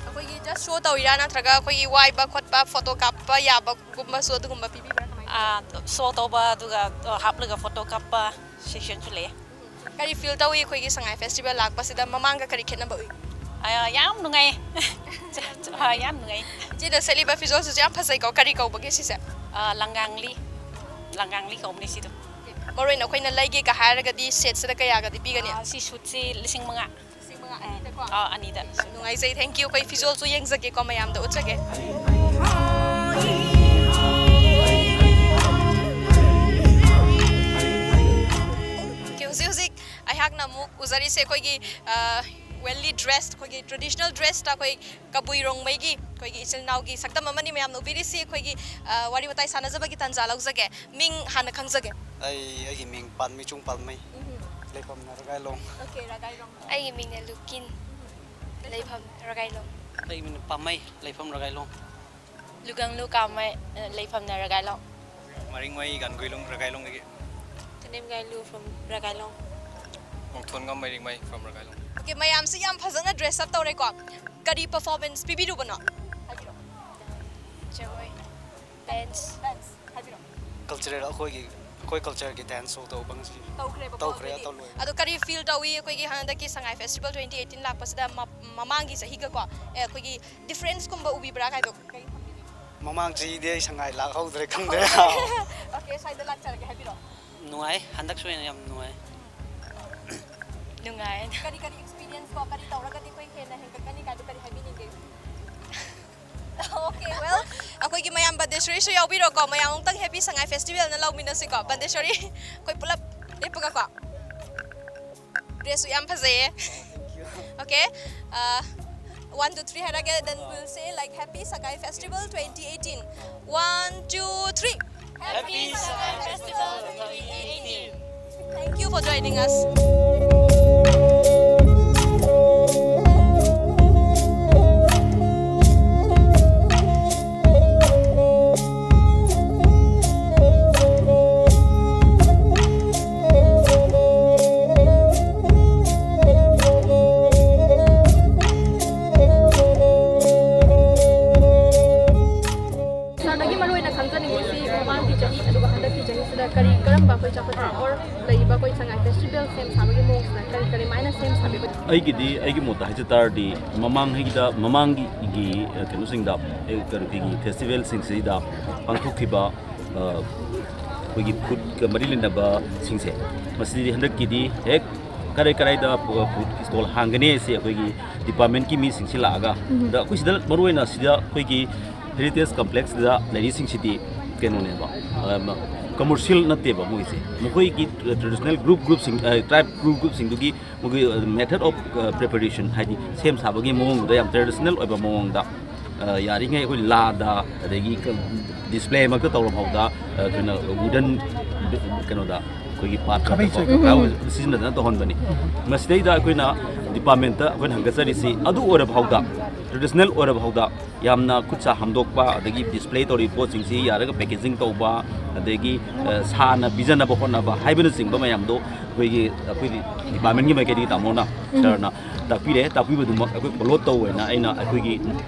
ꯑꯩꯈꯣꯏꯒꯤ just show ꯇꯧꯔꯤꯔꯥ, ꯅꯠꯇ꯭ꯔꯒ ꯑꯩꯈꯣꯏꯒꯤ ꯋꯥꯏꯕ ꯈꯣꯠꯄ, ꯐꯣꯇꯣ ꯀꯥꯞꯄ ꯌꯥꯕꯒꯨꯝꯕꯁꯨ ꯑꯗꯨꯒꯨꯝꯕ ꯄꯤꯕꯤꯕ꯭ꯔꯥ, ꯀꯃꯥꯏꯅ ꯇꯧꯏ? ꯑꯥ, show ꯇꯧꯕ, ꯑꯗꯨꯒ, ꯑ, ꯍꯥꯞꯂꯒ ꯐꯣꯇꯣ ꯀꯥꯞꯄ sessionꯁꯨ ꯂꯩꯌꯦ꯫ ꯀꯔꯤ feel ꯇꯧꯏ ꯑꯩꯈꯣꯏꯒꯤ ꯁꯉꯥꯏ festival ꯂꯥꯛꯄꯁꯤꯗ? ꯃꯃꯥꯡꯒ ꯀꯔꯤ ꯈꯦꯠꯅꯕ ꯎꯏ? ꯑꯥ, ꯌꯥꯝ ꯅꯨꯡꯉꯥꯏ꯫ ꯑꯥ, ꯌꯥꯝ ꯅꯨꯡꯉꯥꯏ꯫ ꯏꯆꯦꯅ ꯁꯦꯠꯂꯤꯕ ꯐꯤꯖꯣꯜꯁꯤꯁꯨ ꯌꯥꯝ ꯐꯖꯩꯀꯣ, ꯀꯔꯤ ꯀꯧꯕꯒꯦ ꯁꯤꯁꯦ? ꯑꯥ, ꯂꯪꯒꯥꯡꯂꯤ, ꯂꯪꯒꯥꯡꯂꯤ ꯀꯧꯕꯅꯦ ꯁꯤꯗꯣ꯫ ꯃꯔꯨ ꯑꯣꯏꯅ ꯑꯩꯈꯣꯏꯅ ꯂꯩꯒꯦꯒ ꯍꯥꯏꯔꯒꯗꯤ setꯁꯤꯗ ꯀꯌꯥꯒꯗꯤ ꯄꯤꯒꯅꯤ? ꯑꯥ, ꯁꯤ suitꯁꯤ ꯂꯤꯁꯤꯡ ꯃꯉꯥ꯫ ꯂꯤꯁꯤꯡ ꯃꯉꯥ ꯑꯅꯤꯗꯀꯣ? ꯑꯥ, ꯑꯅꯤꯗ꯫ ꯌꯥꯝ ꯅꯨꯡꯉꯥꯏꯖꯩ, thank you꯫ ꯑꯩꯈꯣꯏ ꯐꯤꯖꯣꯜꯁꯨ ꯌꯦꯡꯖꯒꯦꯀꯣ, ꯃꯌꯥꯝꯗ ꯎꯠꯆꯒꯦ꯫ Okay, ꯍꯧꯖꯤꯛ ꯍꯧꯖꯤꯛ ꯑꯩꯍꯥꯛꯅ ꯑꯃꯨꯛ ꯎꯖꯔꯤꯁꯦ ꯑꯩꯈꯣꯏꯒꯤ, ꯑ, welly dress, ꯑꯩꯈꯣꯏꯒꯤ traditional dressꯇ ꯑꯩꯈꯣꯏ ꯀꯕꯨꯏ ꯔꯣꯡꯃꯩꯒꯤ ꯑꯩꯈꯣꯏꯒꯤ ꯏꯆꯤꯜ ꯏꯅꯥꯎꯒꯤ ꯁꯛꯇꯝ ꯑꯃꯅꯤ ꯃꯌꯥꯝꯅ ꯎꯕꯤꯔꯤꯁꯤ꯫ ꯑꯩꯈꯣꯏꯒꯤ, ꯑ, ꯋꯥꯔꯤ ꯋꯥꯇꯥꯏ ꯁꯥꯟꯅꯖꯕꯒꯤ ꯇꯥꯟꯖꯥ ꯂꯧꯖꯒꯦ꯫ ꯃꯤꯡ ꯍꯥꯟꯅ ꯈꯪꯖꯒꯦ꯫ ꯑꯩ ꯑꯩꯒꯤ ꯃꯤꯡ ꯄꯥꯟꯃꯤꯆꯨꯡ ꯄꯥꯜꯃꯩ꯫ ꯂꯩꯐꯝꯅ ꯔꯒꯥꯏꯂꯣꯡ꯫ Okay, ꯔꯒꯥꯏꯔꯣꯡ꯫ ꯑꯩꯒꯤ ꯃꯤꯡꯅ ꯂꯨꯀꯤꯟ, ꯂꯩꯐꯝ ꯔꯒꯥꯏꯂꯣꯡ꯫ ꯑꯩꯒꯤ ꯃꯤꯡꯅ ꯄꯥꯝꯃꯩ, ꯂꯩꯐꯝ ꯔꯒꯥꯏꯂꯣꯡ꯫ ꯂꯨꯒꯪꯂꯨ ꯀꯥꯃꯩ, ꯂꯩꯐꯝꯅ ꯔꯒꯥꯏꯂꯣꯡ꯫ ꯃꯔꯤꯡꯃꯩ ꯒꯥꯟꯒꯨꯏꯂꯨꯡ ꯔꯒꯥꯏꯂꯣꯡꯗꯒꯤ꯫ ꯀꯅꯦꯝꯒꯥꯏꯂꯨ from ꯔꯒꯥꯏꯂꯣꯡ꯫ ꯃꯣꯡꯊꯣꯟꯉꯝ ꯃꯔꯤꯡꯃꯩ from ꯔꯒꯥꯏꯂꯣꯡ꯫ Okay, ꯃꯌꯥꯝꯁꯤ ꯌꯥꯝ ꯐꯖꯅ dress up ꯇꯧꯔꯦꯀꯣ꯫ ꯀꯔꯤ performance ꯄꯤꯕꯤꯔꯨꯕꯅꯣ? ꯍꯥꯏꯕꯤꯔꯛꯑꯣ꯫ ꯖꯒꯣꯏ, dance꯫ Dance, ꯍꯥꯏꯕꯤꯔꯛꯑꯣ꯫ Cultural ꯑꯩꯈꯣꯏꯒꯤ, ꯑꯩꯈꯣꯏ cultureꯒꯤ dance show ꯇꯧꯕ ꯉꯁꯤ꯫ ꯇꯧꯈ꯭ꯔꯦꯕꯀꯣ ꯇꯧꯈ꯭ꯔꯦ, already꯫ ꯇꯧ ꯂꯣꯏꯔꯦ꯫ ꯑꯗꯣ ꯀꯔꯤ feel ꯇꯧꯏ ꯑꯩꯈꯣꯏꯒꯤ ꯍꯟꯗꯛꯀꯤ ꯁꯉꯥꯏ festival twenty eighteen ꯂꯥꯛꯄꯁꯤꯗ ꯃ-, ꯃꯃꯥꯡꯒꯤ ꯆꯍꯤꯒꯀꯣ, ꯑꯦ, ꯑꯩꯈꯣꯏꯒꯤ differenceꯀꯨꯝꯕ ꯎꯕꯤꯕ꯭ꯔꯥ ꯀꯥꯏꯗꯣ? ꯀꯔꯤ ꯊꯝꯕꯤꯅꯤꯡꯉꯤ? ꯃꯃꯥꯡ ꯆꯍꯤꯗꯤ ꯑꯩ ꯁꯉꯥꯏ ꯂꯥꯛꯍꯧꯗ꯭ꯔꯦ, ꯈꯪꯗ꯭ꯔꯦ꯫ Okay, ꯁ꯭ꯋꯥꯏꯗ ꯂꯥꯛꯆꯔꯒꯦ, ꯍꯥꯏꯕꯤꯔꯛꯑꯣ꯫ ꯅꯨꯡꯉꯥꯏ, ꯍꯟꯗꯛꯁꯨ ꯍꯦꯟꯅ ꯌꯥꯝ ꯅꯨꯡꯉꯥꯏ꯫ ꯅꯨꯡꯉꯥꯏ꯫ ꯀꯔꯤ ꯀꯔꯤ experienceꯀꯣ, ꯀꯔꯤ ꯇꯧꯔꯒꯗꯤ ꯑꯩꯈꯣꯏ ꯍꯦꯟꯅ ꯍꯦꯟꯒꯠꯀꯅꯤ ꯀꯥꯏꯗꯣ ꯀꯔꯤ ꯍꯥꯏꯕꯤꯅꯤꯡꯒꯦ? Okay, well, ꯑꯩꯈꯣꯏꯒꯤ ꯃꯌꯥꯝ ꯕꯟꯗꯦꯁꯣꯔꯤꯁꯨ ꯌꯥꯎꯕꯤꯔꯣꯀꯣ, ꯃꯌꯥꯝ ꯑꯃꯨꯛꯇꯪ happy ꯁꯉꯥꯏ festivalꯅ ꯂꯧꯃꯤꯟꯅꯁꯤꯀꯣ꯫ ꯕꯟꯗꯦꯁꯣꯔꯤ, ꯑꯩꯈꯣꯏ ꯄꯨꯂꯞ ꯂꯦꯞꯄꯒꯀꯣ꯫ Dressꯁꯨ ꯌꯥꯝ ꯐꯖꯩꯌꯦ꯫ Okay, uh, one, two, three ꯍꯥꯏꯔꯒꯦ, then we'll say like, "Happy Sagai Festival twenty eighteen." One, two, three. Happy Sagai Festival twenty eighteen. Thank you for joining us. ꯑꯗꯨꯒ ꯍꯟꯗꯛꯀꯤ ꯆꯍꯤꯁꯤꯗ ꯀꯔꯤ ꯀꯔꯝꯕ ꯑꯩꯈꯣꯏ ꯆꯥꯎꯈꯠ ꯊꯧꯔꯥꯡ or ꯂꯩꯔꯤꯕ ꯑꯩꯈꯣꯏ ꯁꯉꯥꯏ ꯐꯦꯁꯇꯤꯚꯦꯜ ꯁꯦꯝ ꯁꯥꯕꯒꯤ ꯃꯑꯣꯡꯁꯤꯅ ꯀꯔꯤ ꯀꯔꯤ ꯃꯥꯏꯅ ꯁꯦꯝ ꯁꯥꯕꯤꯕ? ꯑꯩꯒꯤꯗꯤ, ꯑꯩꯒꯤ ꯃꯣꯠꯇ ꯍꯥꯏꯖ ꯇꯥꯔꯗꯤ, ꯃꯃꯥꯡꯉꯩꯗ, ꯃꯃꯥꯡꯒꯤ, ꯑ, ꯀꯩꯅꯣꯁꯤꯡꯗ, ꯑꯩ ꯀꯩꯅꯣꯒꯤ ꯐꯦꯁꯇꯤꯚꯦꯜꯁꯤꯡꯁꯤꯗ ꯄꯥꯡꯊꯣꯛꯈꯤꯕ, ꯑ, ꯑꯩꯈꯣꯏꯒꯤ ꯐꯨꯗꯀ ꯃꯔꯤ ꯂꯩꯅꯕꯁꯤꯡꯁꯦ, ꯃꯁꯤꯗꯤ ꯍꯟꯗꯛꯀꯤꯗꯤ ꯍꯦꯛ ꯀꯔꯥꯏ ꯀꯔꯥꯏꯗ ꯐꯨꯗ ꯁ꯭ꯇꯣꯜ ꯍꯥꯡꯒꯅꯤ ꯍꯥꯏꯁꯦ ꯑꯩꯈꯣꯏꯒꯤ ꯗꯤꯄꯥꯔꯠꯃꯦꯟꯠꯀꯤ ꯃꯤꯁꯤꯡꯁꯤ ꯂꯥꯛꯑꯒ, ꯎꯝ꯫ ꯑꯗ ꯑꯩꯈꯣꯏ ꯁꯤꯗ ꯃꯔꯨꯑꯣꯏꯅ ꯁꯤꯗ ꯑꯩꯈꯣꯏꯒꯤ ꯍꯦꯔꯤꯇꯦꯖ ꯀꯝꯄ꯭ꯂꯦꯛꯁꯇ ꯂꯩꯔꯤꯁꯤꯡꯁꯤꯗꯤ ꯀꯩꯅꯣꯅꯦꯕ, ꯑ, ꯃ-, ꯀꯃꯔꯁꯤꯌꯦꯜ ꯅꯠꯇꯦꯕ ꯃꯣꯏꯁꯦ꯫ ꯃꯈꯣꯏꯒꯤ ꯇ꯭ꯔꯦꯗꯤꯁꯅꯦꯜ ꯒ꯭ꯔꯨꯞ ꯒ꯭ꯔꯨꯞꯁꯤꯡ, ꯑ, ꯇ꯭ꯔꯥꯏꯕ ꯒ꯭ꯔꯨꯞ ꯒ꯭ꯔꯨꯞꯁꯤꯡꯗꯨꯒꯤ ꯃꯈꯣꯏꯒꯤ, ꯑ, ꯃꯦꯊꯗ ꯑꯣꯐ, ꯑ, ꯄ꯭ꯔꯤꯄꯦꯔꯦꯁꯟ, ꯍꯥꯏꯗꯤ ꯁꯦꯝ ꯁꯥꯕꯒꯤ ꯃꯑꯣꯡꯗꯨꯗ ꯌꯥꯝ ꯇ꯭ꯔꯦꯗꯤꯁꯅꯦꯜ ꯑꯣꯏꯕ ꯃꯑꯣꯡꯗ, ꯑ, ꯌꯥꯔꯤꯉꯩ ꯑꯩꯈꯣꯏ ꯂꯥꯗ, ꯑꯗꯒꯤ ꯀ-, ꯗꯤꯁꯄ꯭ꯂꯦꯃꯛꯇ ꯇꯧꯔꯐꯥꯎꯗ, ꯑ, ꯑꯩꯈꯣꯏꯅ ꯋꯨꯗꯟ ꯀꯩꯅꯣꯗ ꯑꯩꯈꯣꯏꯒꯤ ꯄꯥꯠ ꯈꯥꯕꯩ ꯆꯩ꯫ ꯁꯤꯖꯤꯟꯅꯗꯅ ꯇꯧꯍꯟꯕꯅꯤ꯫ ꯃꯁꯤꯗꯩꯗ ꯑꯩꯈꯣꯏꯅ ꯗꯤꯄꯥꯔꯠꯃꯦꯟꯠꯇ ꯑꯩꯈꯣꯏꯅ ꯍꯪꯒꯠꯆꯔꯤꯁꯤ ꯑꯗꯨ ꯑꯣꯏꯔꯐꯥꯎꯗ, ꯇ꯭ꯔꯦꯗꯤꯁꯅꯦꯜ ꯑꯣꯏꯔꯐꯥꯎꯗ, ꯌꯥꯝꯅ ꯈꯨꯠ ꯁꯥ ꯍꯥꯝꯗꯣꯛꯄ, ꯑꯗꯒꯤ ꯗꯤꯁꯄ꯭ꯂꯦ ꯇꯧꯔꯤꯕ ꯄꯣꯠꯁꯤꯡꯁꯤ ꯌꯥꯔꯒ ꯄꯦꯀꯦꯖꯤꯡ ꯇꯧꯕ, ꯑꯗꯒꯤ, ꯑ, ꯁꯥꯅ ꯄꯤꯖꯅꯕ ꯍꯣꯠꯅꯕ ꯍꯥꯏꯕꯅꯆꯤꯡꯕ ꯃꯌꯥꯝꯗꯣ ꯑꯩꯈꯣꯏꯒꯤ, ꯑꯩꯈꯣꯏꯒꯤ ꯗꯤꯄꯥꯔꯠꯃꯦꯟꯒꯤ ꯃꯥꯏꯀꯩꯗꯒꯤ ꯇꯥꯃꯣꯅ, ꯎꯝ꯫ ꯁꯥꯔꯅ ꯇꯥꯛꯄꯤꯔꯦ꯫ ꯇꯥꯛꯄꯤꯕꯗꯨꯃꯛ ꯑꯩꯈꯣꯏ ꯐꯣꯂꯣ ꯇꯧꯋꯦꯅ ꯑꯩꯅ ꯑꯩꯈꯣꯏꯒꯤ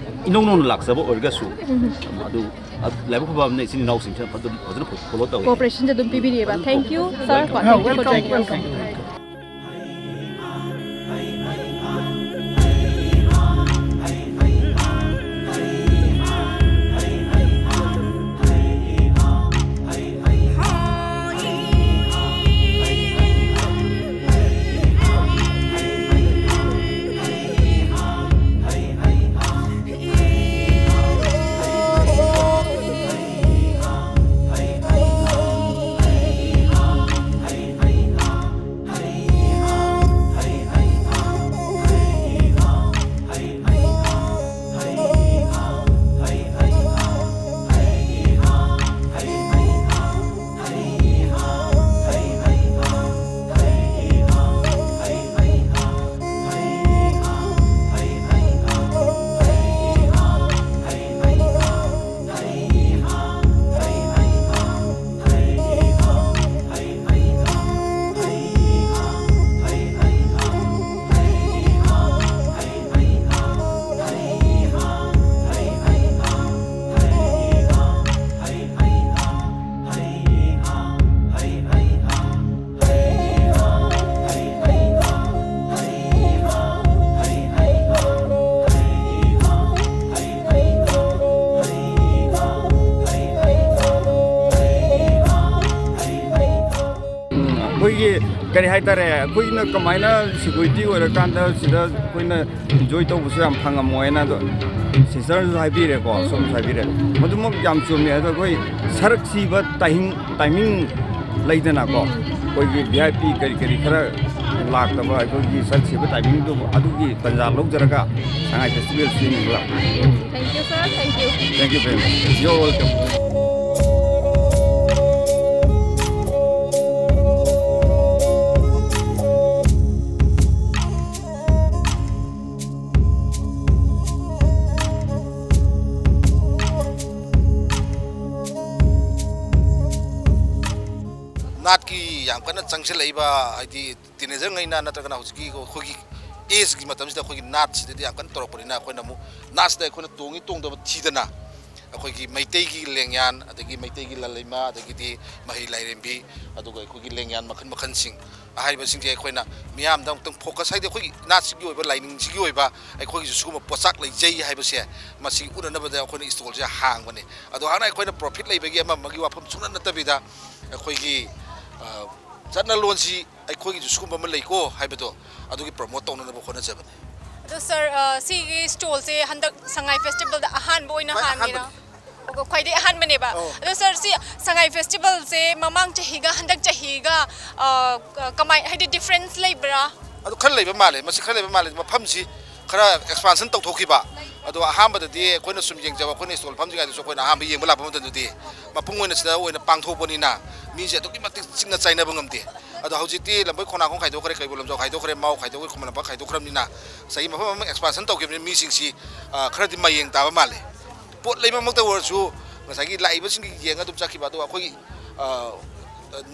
ꯏꯅꯧ ꯅꯧꯅ ꯂꯥꯛꯆꯕ ꯑꯣꯏꯔꯒꯁꯨ, ꯎꯝ꯫ ꯑꯗꯨ, ꯑ, ꯂꯥꯏꯕꯛ ꯐꯕ ꯑꯃꯅ ꯏꯆꯤꯟ ꯏꯅꯥꯎꯁꯤꯡꯁꯤꯅ ꯐꯖꯅ, ꯐꯖꯅ ꯐꯣꯂꯣ ꯇꯧꯋꯦ꯫ ꯀꯣꯑꯣꯄꯔꯦꯁꯟꯁꯦ ꯑꯗꯨꯝ ꯄꯤꯕꯤꯔꯤꯑꯕ꯫ Thank you, sir, for, thank you for joining us. ꯑꯩꯈꯣꯏꯒꯤ ꯀꯔꯤ ꯍꯥꯏꯇꯥꯔꯦ, ꯑꯩꯈꯣꯏꯅ ꯀꯃꯥꯏꯅ ꯁꯦꯀ꯭ꯌꯨꯔꯤꯇꯤ ꯑꯣꯏꯔꯀꯥꯟꯗ ꯁꯤꯗ ꯑꯩꯈꯣꯏꯅ ꯏꯟꯖꯣꯏ ꯇꯧꯕꯁꯨ ꯌꯥꯝ ꯐꯪꯉꯝꯃꯣꯏꯅ ꯑꯗꯣ ꯁꯤꯁꯇꯔꯅꯁꯨ ꯍꯥꯏꯕꯤꯔꯦꯀꯣ, ꯁꯣꯝꯁꯨ ꯍꯥꯏꯕꯤꯔꯦ꯫ ꯃꯗꯨꯃꯛ ꯌꯥꯝ ꯆꯨꯝꯃꯦ꯫ ꯑꯗꯣ ꯑꯩꯈꯣꯏ ꯁꯔꯛ ꯁꯤꯕ ꯇꯥꯏꯃꯤꯡ, ꯇꯥꯏꯃꯤꯡ ꯂꯩꯗꯅꯀꯣ, ꯑꯩꯈꯣꯏꯒꯤ ꯚꯤ ꯑꯥꯏ ꯄꯤ ꯀꯔꯤ ꯀꯔꯤ ꯈꯔ ꯂꯥꯛꯇꯕ, ꯑꯩꯈꯣꯏꯒꯤ ꯁꯔꯛ ꯁꯤꯕ ꯇꯥꯏꯃꯤꯡꯗꯨ ꯑꯗꯨꯒꯤ ꯇꯟꯖꯥ ꯂꯧꯖꯔꯒ ꯁꯉꯥꯏ ꯐꯦꯁꯇꯤꯚꯦꯜ ꯁꯤꯟꯕ ꯂꯥꯛꯄꯅꯤ꯫ Thank you, sir. Thank you. Thank you very much. You're welcome. ꯅꯥꯠꯀꯤ ꯌꯥꯝ ꯀꯟꯅ ꯆꯪꯁꯤꯜꯂꯛꯏꯕ, ꯍꯥꯏꯗꯤ ꯇꯤꯅꯦꯖꯔꯉꯩꯅ ꯅꯠꯇ꯭ꯔꯒꯅ ꯍꯧꯖꯤꯛꯀꯤ ꯑꯩꯈꯣꯏꯒꯤ ꯑꯦꯖꯀꯤ ꯃꯇꯝꯁꯤꯗ ꯑꯩꯈꯣꯏꯒꯤ ꯅꯥꯠꯁꯤꯗꯗꯤ ꯌꯥꯝ ꯀꯟꯅ ꯇꯧꯔꯛꯄꯅꯤꯅ, ꯑꯩꯈꯣꯏꯅ ꯑꯃꯨꯛ ꯅꯥꯠꯁꯤꯗ ꯑꯩꯈꯣꯏꯅ ꯇꯣꯡꯉꯤ ꯇꯣꯡꯗꯕ ꯊꯤꯗꯅ ꯑꯩꯈꯣꯏꯒꯤ ꯃꯩꯇꯩꯒꯤ ꯂꯦꯡꯌꯥꯟ, ꯑꯗꯒꯤ ꯃꯩꯇꯩꯒꯤ ꯂꯜꯂꯩꯃ, ꯑꯗꯒꯤꯗꯤ ꯃꯍꯩ ꯂꯥꯏꯔꯦꯝꯕꯤ, ꯑꯗꯨꯒ ꯑꯩꯈꯣꯏꯒꯤ ꯂꯦꯡꯌꯥꯟ ꯃꯈꯜ ꯃꯈꯜꯁꯤꯡ ꯍꯥꯏꯔꯤꯕꯁꯤꯡꯁꯦ ꯑꯩꯈꯣꯏꯅ ꯃꯤꯌꯥꯝꯗ ꯑꯃꯨꯛꯇꯪ ꯐꯣꯀꯁ, ꯍꯥꯏꯗꯤ ꯑꯩꯈꯣꯏꯒꯤ ꯅꯥꯠꯁꯤꯒꯤ ꯑꯣꯏꯕ, ꯂꯥꯏꯅꯤꯡꯁꯤꯒꯤ ꯑꯣꯏꯕ ꯑꯩꯈꯣꯏꯒꯤꯁꯨ ꯁꯤꯒꯨꯝꯕ ꯄꯣꯠꯆꯥꯛ ꯂꯩꯖꯩ ꯍꯥꯏꯕꯁꯦ ꯃꯁꯤ ꯎꯠꯅꯅꯕꯗ ꯑꯩꯈꯣꯏꯅ ꯁ꯭ꯇꯣꯜꯁꯦ ꯍꯥꯡꯕꯅꯦ꯫ ꯑꯗꯣ ꯍꯥꯟꯅ ꯑꯩꯈꯣꯏꯅ ꯄ꯭ꯔꯣꯐꯤꯠ ꯂꯩꯕꯒꯤ ꯑꯃ ꯑꯃꯒꯤ ꯋꯥꯐꯝ ꯁꯨꯡꯅꯠ ꯅꯠꯇꯕꯤꯗ ꯑꯩꯈꯣꯏꯒꯤ, ꯑ, ꯆꯠꯅꯂꯣꯟꯁꯤ ꯑꯩꯈꯣꯏꯒꯤꯁꯨ ꯁꯤꯒꯨꯝꯕ ꯑꯃ ꯂꯩꯀꯣ ꯍꯥꯏꯕꯗꯣ ꯑꯗꯨꯒꯤ ꯄ꯭ꯔꯃꯣꯠ ꯇꯧꯅꯅꯕ ꯍꯣꯠꯅꯖꯕꯅꯤ꯫ ꯑꯗꯣ ꯁꯥꯔ, ꯑ, ꯁꯤꯒꯤ ꯁ꯭ꯇꯣꯜꯁꯦ ꯍꯟꯗꯛ ꯁꯉꯥꯏ ꯐꯦꯁꯇꯤꯚꯦꯜꯗ ꯑꯍꯥꯟꯕ ꯑꯣꯏꯅ ꯈ꯭ꯋꯥꯏ ꯍꯥꯡꯉꯤꯔꯥ? ꯑꯍꯥꯟꯕꯅꯤ꯫ ꯑꯣ, ꯈ꯭ꯋꯥꯏꯗꯒꯤ ꯑꯍꯥꯟꯕꯅꯦꯕ꯫ ꯑꯧ꯫ ꯑꯗꯣ ꯁꯥꯔ, ꯁꯤ ꯁꯉꯥꯏ ꯐꯦꯁꯇꯤꯚꯦꯜꯁꯦ ꯃꯃꯥꯡ ꯆꯍꯤꯒ ꯍꯟꯗꯛ ꯆꯍꯤꯒ, ꯑ, ꯀ-, ꯀꯃꯥꯏ, ꯍꯥꯏꯗꯤ ꯗꯤꯐ꯭ꯔꯦꯟꯁ ꯂꯩꯕ꯭ꯔꯥ? ꯑꯗꯨ ꯈꯔ ꯂꯩꯕ ꯃꯥꯜꯂꯦ, ꯃꯁꯤ ꯈꯔ ꯂꯩꯕ ꯃꯥꯜꯂꯦ, ꯃꯐꯝꯁꯤ ꯈꯔ ꯑꯦꯛꯁꯄꯥꯟꯁꯟ ꯇꯧꯊꯣꯛꯈꯤꯕ꯫ ꯑꯗꯣ ꯑꯍꯥꯟꯕꯗꯗꯤ ꯑꯩꯈꯣꯏꯅ ꯁꯨꯝ ꯌꯦꯡꯖꯕ, ꯑꯩꯈꯣꯏꯅ ꯁ꯭ꯇꯣꯜ ꯐꯝꯗ꯭ꯔꯤꯉꯩꯗꯁꯨ ꯑꯩꯈꯣꯏꯅ ꯑꯍꯥꯟꯕ ꯌꯦꯡꯕ ꯂꯥꯛꯄ ꯃꯇꯝꯗꯗꯤ ꯃꯄꯨꯡ ꯑꯣꯏꯅ ꯁꯤꯗ ꯑꯣꯏꯅ ꯄꯥꯡꯊꯣꯛꯄꯅꯤꯅ ꯃꯤꯁꯦ ꯑꯗꯨꯛꯀꯤ ꯃꯇꯤꯛ ꯆꯤꯛꯅ ꯆꯥꯏꯅꯕ ꯉꯝꯗꯦ꯫ ꯑꯗꯣ ꯍꯧꯖꯤꯛꯇꯤ ꯂꯝꯕꯣꯏ ꯈꯣꯡꯅꯥꯡꯈꯣꯡ ꯈꯥꯏꯗꯣꯛꯈ꯭ꯔꯦ, ꯀꯩꯕꯨꯜ ꯂꯝꯖꯥꯎ ꯈꯥꯏꯗꯣꯛꯈ꯭ꯔꯦ, ꯃꯥꯎ ꯈꯥꯏꯗꯣꯛꯈ꯭ꯔꯦ, ꯈꯨꯃꯟ ꯂꯝꯄꯥꯛ ꯈꯥꯏꯗꯣꯛꯈ꯭ꯔꯕꯅꯤꯅ ꯉꯁꯥꯏꯒꯤ ꯃꯐꯝ ꯑꯃ ꯑꯦꯛꯁꯄꯥꯟꯁꯟ ꯇꯧꯈꯤꯕꯅꯤꯅ ꯃꯤꯁꯤꯡꯁꯤ, ꯑ, ꯈꯔꯗꯤ ꯃꯌꯦꯡ ꯇꯥꯕ ꯃꯥꯜꯂꯦ꯫ ꯄꯣꯠ ꯂꯩꯕꯃꯛꯇ ꯑꯣꯏꯔꯁꯨ ꯉꯁꯥꯏꯒꯤ ꯂꯥꯛꯏꯕꯁꯤꯡꯒꯤ ꯌꯦꯡꯉ ꯑꯗꯨꯝ ꯆꯠꯈꯤꯕ꯫ ꯑꯗꯨꯒ ꯑꯩꯈꯣꯏꯒꯤ, ꯑ,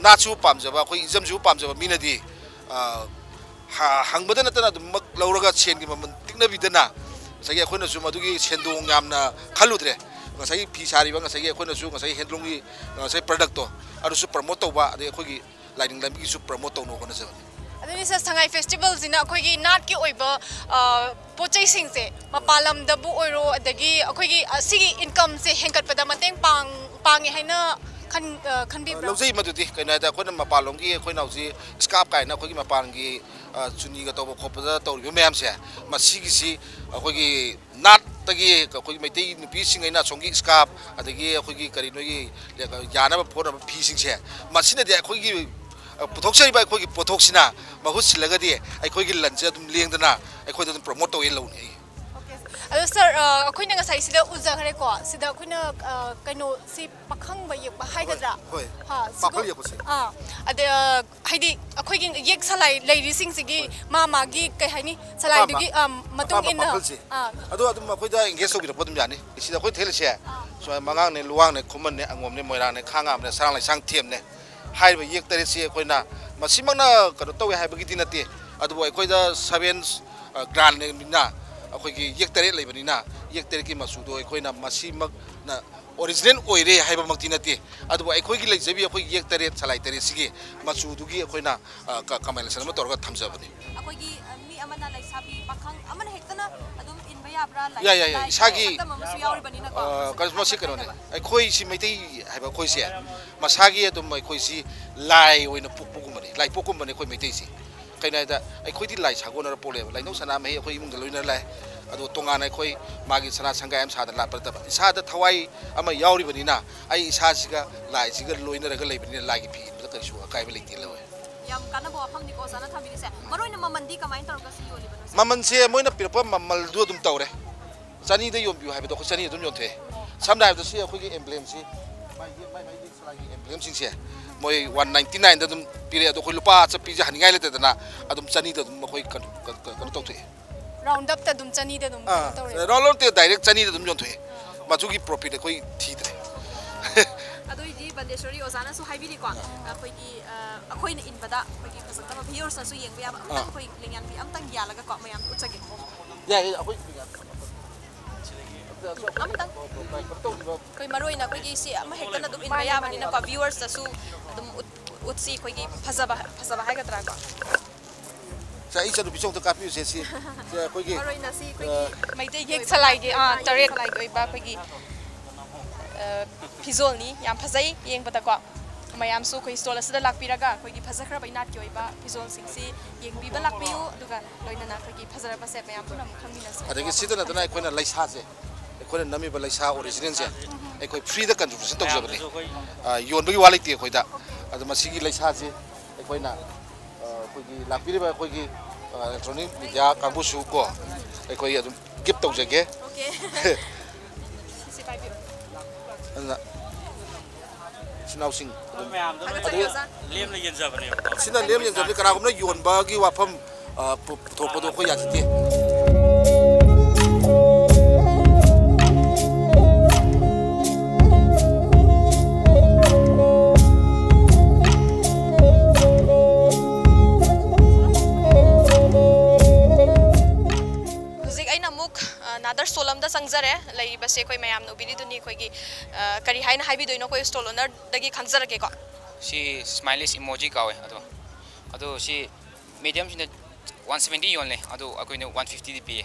ꯅꯥꯠꯁꯨ ꯄꯥꯝꯖꯕ, ꯑꯩꯈꯣꯏ ꯏꯖꯝꯁꯨ ꯄꯥꯝꯖꯕ ꯃꯤꯅꯗꯤ, ꯑ, ꯍ-, ꯍꯪꯕꯗ ꯅꯠꯇꯅ ꯑꯗꯨꯃꯛ ꯂꯧꯔꯒ ꯁꯦꯟꯒꯤ ꯃꯃꯜ ꯇꯤꯛꯅꯕꯤꯗꯅ ꯉꯁꯥꯏꯒꯤ ꯑꯩꯈꯣꯏꯅꯁꯨ ꯃꯗꯨꯒꯤ ꯁꯦꯟꯗꯣꯡ ꯌꯥꯝꯅ ꯈꯜꯂꯨꯗ꯭ꯔꯦ꯫ ꯉꯁꯥꯏꯒꯤ ꯐꯤ ꯁꯥꯔꯤꯕ, ꯉꯁꯥꯏꯒꯤ ꯑꯩꯈꯣꯏꯅꯁꯨ ꯉꯁꯥꯏ ꯍꯦꯟꯂꯨꯝꯒꯤ, ꯑ, ꯉꯁꯥꯏ ꯄ꯭ꯔꯗꯛꯇꯣ ꯑꯗꯨꯁꯨ ꯄ꯭ꯔꯃꯣꯠ ꯇꯧꯕ, ꯑꯗꯩ ꯑꯩꯈꯣꯏꯒꯤ ꯂꯥꯏꯅꯤꯡ ꯂꯝꯕꯤꯒꯤꯁꯨ ꯄ꯭ꯔꯃꯣꯠ ꯇꯧꯅꯕ ꯍꯣꯠꯅꯖꯕꯅꯤ꯫ ꯑꯗꯨꯗꯤ ꯁꯥꯔ, ꯁꯉꯥꯏ ꯐꯦꯁꯇꯤꯚꯦꯜꯁꯤꯅ ꯑꯩꯈꯣꯏꯒꯤ ꯅꯥꯠꯀꯤ ꯑꯣꯏꯕ, ꯑ, ꯄꯣꯠ ꯆꯩꯁꯤꯡꯁꯦ ꯃꯄꯥꯟ ꯂꯝꯗꯕꯨ ꯑꯣꯏꯔꯣ, ꯑꯗꯒꯤ ꯑꯩꯈꯣꯏꯒꯤ, ꯑ, ꯁꯤꯒꯤ ꯏꯟꯀꯝꯁꯦ ꯍꯦꯟꯒꯠꯄꯗ ꯃꯇꯦꯡ ꯄꯥꯡ-, ꯄꯥꯡꯉꯦ ꯍꯥꯏꯅ ꯈꯟ ꯑ, ꯈꯟꯕꯤꯕ꯭ꯔꯥ? ꯂꯧꯖꯩ꯫ ꯃꯗꯨꯗꯤ ꯀꯩꯅꯣ ꯍꯥꯏꯗ, ꯑꯩꯈꯣꯏꯅ ꯃꯄꯥꯟꯂꯣꯝꯒꯤ, ꯑꯩꯈꯣꯏꯅ ꯍꯧꯖꯤꯛ ꯁ꯭ꯀꯥꯔꯞ ꯀꯥꯏꯅ ꯑꯩꯈꯣꯏꯒꯤ ꯃꯄꯥꯟꯒꯤ, ꯑ, ꯆꯨꯅꯤꯒ ꯇꯧꯕ ꯈꯣꯠꯄꯗ ꯇꯧꯔꯤꯕ ꯃꯌꯥꯝꯁꯦ, ꯃꯁꯤꯒꯤꯁꯤ ꯑꯩꯈꯣꯏꯒꯤ ꯅꯥꯠꯇꯒꯤ ꯑꯩꯈꯣꯏꯒꯤ ꯃꯩꯇꯩ ꯅꯨꯄꯤꯁꯤꯡ ꯑꯩꯅ ꯑꯁꯣꯝꯒꯤ ꯁ꯭ꯀꯥꯔꯞ, ꯑꯗꯒꯤ ꯑꯩꯈꯣꯏꯒꯤ ꯀꯔꯤ ꯅꯣꯏꯒꯤ ꯌꯥꯅꯕ ꯈꯣꯠꯅꯕ ꯐꯤꯁꯤꯡꯁꯦ, ꯃꯁꯤꯅꯗꯤ ꯑꯩꯈꯣꯏꯒꯤ, ꯑ, ꯄꯨꯊꯣꯛꯆꯔꯤꯕ ꯑꯩꯈꯣꯏꯒꯤ ꯄꯣꯠꯊꯣꯛꯁꯤꯅ ꯃꯍꯨꯠ ꯁꯤꯜꯂꯒꯗꯤ ꯑꯩꯈꯣꯏꯒꯤ ꯂꯟꯁꯦ ꯑꯗꯨꯝ ꯂꯦꯡꯗꯅ ꯑꯩꯈꯣꯏꯗ ꯑꯗꯨꯝ ꯄ꯭ꯔꯣꯃꯣꯠ ꯇꯧꯋꯦꯅ ꯂꯧꯅꯤ ꯑꯩ꯫ ꯑꯣꯀꯦ꯫ ꯑꯗꯣ ꯁꯥꯔ, ꯑ, ꯑꯩꯈꯣꯏꯅ ꯉꯁꯥꯏ ꯁꯤꯗ ꯎꯖꯈ꯭ꯔꯦꯀꯣ, ꯁꯤꯗ ꯑꯩꯈꯣꯏꯅ, ꯑ, ꯀꯩꯅꯣꯁꯤ ꯄꯥꯈꯪꯕ ꯌꯦꯛꯄ ꯍꯥꯏꯒꯗ꯭ꯔꯥ? ꯍꯣꯏ꯫ ꯍꯥ, ꯁꯤꯒꯨꯝ-, ꯄꯥꯈꯪ ꯌꯦꯛꯄꯁꯦ꯫ ꯑꯥ, ꯑꯗ, ꯑ, ꯍꯥꯏꯗꯤ ꯑꯩꯈꯣꯏꯒꯤ ꯌꯦꯛ ꯁꯂꯥꯏ ꯂꯩꯔꯤꯁꯤꯡꯁꯤꯒꯤ ꯃꯥ ꯃꯥꯒꯤ ꯀꯩ ꯍꯥꯏꯅꯤ, ꯁꯂꯥꯏꯗꯨꯒꯤ, ꯑꯄꯥꯝꯕ꯫ ꯑ, ꯃꯇꯨꯡ ꯑꯄꯥꯝꯕ ꯏꯟꯅ꯫ ꯄꯥꯈꯜꯁꯦ꯫ ꯑꯥ꯫ ꯑꯗꯣ ꯑꯗꯨꯝ ꯑꯩꯈꯣꯏꯗ ꯑꯦꯡꯒꯦꯖ ꯇꯧꯕꯤꯔꯛꯄ ꯑꯗꯨꯝ ꯌꯥꯅꯤ꯫ ꯁꯤꯗ ꯑꯩꯈꯣꯏ ꯊꯦꯠꯂꯤꯁꯦ, ꯑꯥ꯫ ꯁꯨꯃꯥꯏꯅ ꯃꯉꯥꯡꯅꯦ, ꯂꯨꯋꯥꯡꯅꯦ, ꯈꯨꯃꯟꯅꯦ, ꯑꯉꯣꯝꯅꯦ, ꯃꯣꯏꯔꯥꯡꯅꯦ, ꯈꯥꯉꯥꯝꯅꯦ, ꯁꯔꯥꯡ ꯂꯩꯁꯥꯡ ꯊꯦꯝꯅꯦ꯫ ꯍꯥꯏꯔꯤꯕ ꯌꯦꯛ ꯇꯔꯦꯠꯁꯤ ꯑꯩꯈꯣꯏꯅ ꯃꯁꯤꯃꯛꯅ ꯀꯩꯅꯣ ꯇꯧꯋꯦ ꯍꯥꯏꯕꯒꯤꯗꯤ ꯅꯠꯇꯦ, ꯑꯗꯨꯕꯨ ꯑꯩꯈꯣꯏꯗ ꯁꯚꯦꯟ, ꯑ, ꯒ꯭ꯔꯥꯟ ꯂꯩꯕꯅꯤꯅ, ꯑꯩꯈꯣꯏꯒꯤ ꯌꯦꯛ ꯇꯔꯦꯠ ꯂꯩꯕꯅꯤꯅ, ꯌꯦꯛ ꯇꯔꯦꯠꯀꯤ ꯃꯆꯨꯗꯣ ꯑꯩꯈꯣꯏꯅ ꯃꯁꯤꯃꯛꯅ ꯑꯣꯔꯤꯖꯤꯅꯦꯜ ꯑꯣꯏꯔꯦ ꯍꯥꯏꯕꯃꯛꯇꯤ ꯅꯠꯇꯦ, ꯑꯗꯨꯕꯨ ꯑꯩꯈꯣꯏꯒꯤ ꯂꯩꯖꯕꯤ ꯑꯩꯈꯣꯏꯒꯤ ꯌꯦꯛ ꯇꯔꯦꯠ, ꯁꯂꯥꯏ ꯇꯔꯦꯠꯁꯤꯒꯤ ꯃꯆꯨꯗꯨꯒꯤ ꯑꯩꯈꯣꯏꯅ, ꯑ, ꯀ-, ꯀꯝꯕꯥꯏꯅꯦꯁꯟ ꯑꯃ ꯇꯧꯔꯒ ꯊꯝꯖꯕꯅꯤ꯫ ꯑꯩꯈꯣꯏꯒꯤ, ꯑ, ꯃꯤ ꯑꯃꯅ, ꯂꯩꯁꯥꯕꯤ, ꯄꯥꯈꯪ ꯑꯃꯅ ꯍꯦꯛꯇꯅ ꯑꯗꯨꯝ ꯏꯟꯕ ꯌꯥꯕ꯭ꯔꯥ? ꯌꯥꯏ, ꯌꯥꯏ, ꯌꯥꯏ꯫ ꯂꯥꯏ-, ꯏꯁꯥꯒꯤ, ꯁꯛꯇꯝ ꯑꯃꯁꯨ ꯌꯥꯎꯔꯤꯕꯅꯤꯅꯀꯣ꯫ ꯑ, ꯀꯩꯅꯣ, ꯃꯁꯤ ꯀꯩꯅꯣꯅꯦ, ꯑꯩꯈꯣꯏꯁꯤ ꯃꯩꯇꯩ ꯍꯥꯏꯕ ꯑꯩꯈꯣꯏꯁꯦ ꯃꯁꯥꯒꯤ ꯑꯗꯨꯝ ꯑꯩꯈꯣꯏꯁꯤ ꯂꯥꯏ ꯑꯣꯏꯅ ꯄꯣꯛꯄꯒꯨꯝꯕꯅꯤ, ꯂꯥꯏꯄꯣꯛꯀꯨꯝꯕꯅꯤ ꯑꯩꯈꯣꯏ ꯃꯩꯇꯩꯁꯤ꯫ ꯀꯩꯅꯣ ꯍꯥꯏꯗ, ꯑꯩꯈꯣꯏꯗꯤ ꯂꯥꯏ ꯁꯥꯒꯣꯟꯅꯔ ꯄꯣꯛꯂꯛꯑꯦꯕ꯫ ꯂꯥꯏꯅꯤꯡꯊꯧ ꯁꯅꯥꯃꯍꯤ ꯑꯩꯈꯣꯏ ꯏꯃꯨꯡꯗ ꯂꯣꯏꯅ ꯂꯥꯛꯑꯦ꯫ ꯑꯗꯣ ꯇꯣꯉꯥꯟꯅ ꯑꯩꯈꯣꯏ ꯃꯥꯒꯤ ꯁꯅꯥ ꯁꯪꯒꯥꯏ ꯑꯃ ꯁꯥꯗꯅ ꯂꯥꯠꯄ ꯅꯠꯇꯕ, ꯏꯁꯥꯗ ꯊꯋꯥꯏ ꯑꯃ ꯌꯥꯎꯔꯤꯕꯅꯤꯅ ꯑꯩ ꯏꯁꯥꯁꯤꯒ ꯂꯥꯏꯁꯤꯒ ꯂꯣꯏꯅꯔꯒ ꯂꯩꯕꯅꯤꯅ ꯂꯥꯏꯒꯤ ꯐꯤ ꯏꯟꯕꯗ ꯀꯔꯤꯁꯨ ꯑꯀꯥꯏꯕ ꯂꯩꯇꯦ, ꯂꯧꯋꯦ꯫ ꯌꯥꯝ ꯀꯥꯟꯅꯕ ꯋꯥꯐꯝꯅꯤꯀꯣ ꯑꯣꯖꯥꯅ ꯊꯝꯕꯤꯔꯤꯁꯦ꯫ ꯃꯔꯨ ꯑꯣꯏꯅ ꯃꯃꯜꯗꯤ ꯀꯃꯥꯏꯅ ꯇꯧꯔꯒ ꯁꯤ ꯌꯣꯜꯂꯤꯕꯅꯣ, ꯁꯦ? ꯃꯃꯜꯁꯦ ꯃꯣꯏꯅ ꯄꯤꯔꯛꯄ ꯃꯃꯜꯗꯨ ꯑꯗꯨꯝ ꯇꯧꯔꯦ꯫ ꯆꯅꯤꯗ ꯌꯣꯟꯕꯤꯌꯨ ꯍꯥꯏꯕꯗꯣ ꯑꯩꯈꯣꯏ ꯆꯅꯤ ꯑꯗꯨꯝ ꯌꯣꯟꯊꯣꯛꯑꯦ꯫ ꯁꯝꯅ ꯍꯥꯏꯔꯕꯗ ꯁꯤ ꯑꯩꯈꯣꯏꯒꯤ ꯑꯦꯝꯕ꯭ꯂꯦꯝꯁꯤ, ꯃꯥꯒꯤ, ꯃꯥꯒꯤ, ꯃꯥꯒꯤ ꯁꯂꯥꯏꯒꯤ ꯑꯦꯝꯕ꯭ꯂꯦꯝꯁꯤꯡꯁꯦ ꯃꯣꯏ ꯋꯥꯟ ꯅꯥꯏꯟꯇꯤ ꯅꯥꯏꯟꯗ ꯑꯗꯨꯝ ꯄꯤꯔꯛꯑꯦ꯫ ꯑꯗꯣ ꯑꯩꯈꯣꯏ ꯂꯨꯄꯥ ꯆꯠꯄꯤꯁꯦ ꯍꯟꯅꯤꯡꯉꯥꯏ ꯂꯩꯇꯗꯅ ꯑꯗꯨꯝ ꯆꯅꯤꯗ ꯑꯗꯨꯝ ꯑꯩꯈꯣꯏ ꯀꯩꯅꯣ, ꯀꯩꯅꯣ, ꯀꯩꯅꯣ ꯇꯧꯊꯣꯛꯑꯦ꯫ ꯔꯥꯎꯟ ꯑꯞꯇ ꯑꯗꯨꯝ ꯆꯅꯤꯗ ꯑꯗꯨꯝ ꯑꯥ, ꯀꯩꯅꯣ ꯇꯧꯔꯦ꯫ ꯔꯥꯎꯟ ꯑꯞꯇ ꯗꯥꯏꯔꯦꯛ ꯆꯅꯤꯗ ꯑꯗꯨꯝ ꯌꯣꯟꯊꯣꯛꯑꯦ꯫ ꯃꯆꯨꯒꯤ ꯄ꯭ꯔꯣꯐꯤꯠ ꯑꯩꯈꯣꯏ ꯊꯤꯗ꯭ꯔꯦ꯫ ꯑꯗꯨ ꯑꯣꯏꯗꯤ ꯕꯟꯗꯦꯁꯣꯔꯤ ꯑꯣꯖꯥꯅꯁꯨ ꯍꯥꯏꯕꯤꯔꯤꯀꯣ, ꯑꯩꯈꯣꯏꯒꯤ, ꯑ, ꯑꯩꯈꯣꯏꯅ ꯏꯟꯕꯗ ꯑꯩꯈꯣꯏꯒꯤ ꯐꯖꯅꯕ ꯚꯤꯌꯨꯋꯔꯁꯅꯁꯨ ꯌꯦꯡꯕ ꯌꯥꯕ ꯑꯝꯇꯪ ꯑꯥ꯫ ꯑꯩꯈꯣꯏ ꯂꯦꯡꯌꯥꯟꯕꯤ ꯑꯝꯇꯪ ꯌꯥꯜꯂꯒꯀꯣ ꯃꯌꯥꯝ ꯎꯠꯆꯒꯦ꯫ ꯌꯥꯏ, ꯌꯥꯏ, ꯑꯩꯈꯣꯏ ꯑꯝꯇꯪ꯫ ꯑꯩꯈꯣꯏ ꯃꯔꯨ ꯑꯣꯏꯅ ꯑꯩꯈꯣꯏꯒꯤ ꯁꯤ ꯑꯃ ꯍꯦꯛꯇꯅ ꯑꯗꯨꯝ ꯏꯟꯕ ꯌꯥꯕꯅꯤꯅꯀꯣ, ꯚꯤꯌꯨꯋꯔꯁꯇꯁꯨ ꯑꯗꯨꯝ ꯎꯠ-, ꯎꯠꯁꯤ ꯑꯩꯈꯣꯏꯒꯤ ꯐꯖꯕ, ꯐꯖꯕ ꯍꯥꯏꯒꯗ꯭ꯔꯥꯀꯣ꯫ ꯁꯦ, ꯑꯩ ꯏꯆꯟꯅꯨꯄꯤꯁꯨ ꯑꯝꯇ ꯀꯥꯞꯄꯤꯌꯨꯁꯦ, ꯁꯤ꯫ ꯁꯦ, ꯑꯩꯈꯣꯏꯒꯤ, ꯃꯔꯨ ꯑꯣꯏꯅ ꯁꯤ ꯑꯩꯈꯣꯏꯒꯤ ꯑ, ꯃꯩꯇꯩ ꯌꯦꯛ ꯁꯂꯥꯏꯒꯤ, ꯑꯥ, ꯇꯔꯦꯠ ꯁꯂꯥꯏꯒꯤ ꯑꯣꯏꯕ ꯑꯩꯈꯣꯏꯒꯤ ꯐꯤꯖꯣꯜꯅꯤ, ꯌꯥꯝ ꯐꯖꯩ ꯌꯦꯡꯕꯗꯀꯣ꯫ ꯃꯌꯥꯝꯁꯨ ꯑꯩꯈꯣꯏ ꯁ꯭ꯇꯣꯜ ꯑꯁꯤꯗ ꯂꯥꯛꯄꯤꯔꯒ ꯑꯩꯈꯣꯏꯒꯤ ꯐꯖꯈ꯭ꯔꯕ ꯏꯅꯥꯠꯀꯤ ꯑꯣꯏꯕ ꯐꯤꯖꯣꯜꯁꯤꯡꯁꯤ ꯌꯦꯡꯕꯤꯕ ꯂꯥꯛꯄꯤꯌꯨ, ꯑꯗꯨꯒ ꯂꯣꯏꯅꯅ ꯑꯩꯈꯣꯏꯒꯤ ꯐꯖꯔꯕ ꯁꯦꯠ ꯃꯌꯥꯝ ꯄꯨꯝꯅꯃꯛ ꯈꯪꯃꯤꯟꯅꯁꯤ꯫ ꯑꯗꯒꯤ ꯁꯤꯗ ꯅꯠꯇꯅ ꯑꯩꯈꯣꯏꯅ ꯂꯩꯁꯥꯁꯦ, ꯑꯩꯈꯣꯏꯅ ꯅꯝꯃꯤꯕ ꯂꯩꯁꯥ ꯑꯣꯔꯤꯖꯤꯅꯦꯜꯁꯦ ꯑꯩꯈꯣꯏ ꯐ꯭ꯔꯤꯗ ꯀꯟꯇ꯭ꯔꯤꯕ꯭ꯌꯨꯁꯟ ꯇꯧꯖꯕꯅꯦ꯫ ꯃꯌꯥꯝꯗꯁꯨ ꯑꯩꯈꯣꯏ ꯑ, ꯌꯣꯟꯕꯒꯤ ꯋꯥ ꯂꯩꯇꯦ ꯑꯩꯈꯣꯏꯗ꯫ ꯑꯗꯣ ꯃꯁꯤꯒꯤ ꯂꯩꯁꯥꯁꯦ ꯑꯩꯈꯣꯏꯅ, ꯑ, ꯑꯩꯈꯣꯏꯒꯤ ꯂꯥꯛꯄꯤꯔꯤꯕ ꯑꯩꯈꯣꯏꯒꯤ, ꯑ, ꯏꯂꯦꯛꯇ꯭ꯔꯣꯅꯤꯛ ꯃꯤꯗꯤꯌꯥ ꯀꯥꯡꯕꯨꯁꯨ ꯀꯣ, ꯑꯩꯈꯣꯏ ꯑꯗꯨꯝ ꯒꯤꯐ ꯇꯧꯖꯒꯦ꯫ ꯑꯣꯀꯦ꯫ ꯁꯤ ꯄꯥꯏꯕꯤꯌꯨ꯫ ꯑꯗꯨꯅ ꯏꯆꯤꯟ ꯏꯅꯥꯎꯁꯤꯡ ꯑꯗꯨꯝ ꯃꯌꯥꯝꯗꯣ ꯊꯥꯒꯠꯆꯔꯤ, ꯑꯣꯖꯥ꯫ ꯂꯦꯝꯅ ꯌꯦꯟꯖꯕꯅꯦꯕꯀꯣ꯫ ꯁꯤꯅ ꯂꯦꯝꯅ ꯌꯦꯟꯖꯕꯅꯤ, ꯀꯅꯥꯒꯨꯝꯕꯅ ꯌꯣꯟꯕꯒꯤ ꯋꯥꯐꯝ, ꯑ, ꯄꯨ-, ꯄꯨꯊꯣꯛꯄꯗꯣ ꯑꯩꯈꯣꯏ ꯌꯥꯖꯗꯦ꯫ ꯍꯧꯖꯤꯛ ꯑꯩꯅ ꯑꯃꯨꯛ, ꯑ, another stall ꯑꯝꯗ ꯆꯪꯖꯔꯦ꯫ ꯂꯩꯔꯤꯕꯁꯦ ꯑꯩꯈꯣꯏ ꯃꯌꯥꯝꯅ ꯎꯕꯤꯔꯤꯗꯨꯅꯤ, ꯑꯩꯈꯣꯏꯒꯤ, ꯑ, ꯀꯔꯤ ꯍꯥꯏꯅ ꯍꯥꯏꯕꯤꯗꯣꯏꯅꯣ, ꯑꯩꯈꯣꯏ ꯁ꯭ꯇꯣꯜ ꯑꯣꯅꯔꯗꯒꯤ ꯈꯪꯖꯔꯛꯀꯦꯀꯣ꯫ ꯁꯤ ꯁ꯭ꯃꯥꯏꯂꯤꯁ ꯏꯃꯣꯖꯤ ꯀꯧꯋꯦ꯫ ꯑꯗꯣ, ꯑꯗꯣ ꯁꯤ ꯃꯦꯗꯤꯌꯝꯁꯤꯅ ꯋꯥꯟ ꯁꯕꯦꯟꯇꯤ ꯌꯣꯜꯂꯦ, ꯑꯗꯣ ꯑꯩꯈꯣꯏꯅ ꯋꯥꯟ ꯐꯤꯐꯇꯤꯗꯤ ꯄꯤꯌꯦ꯫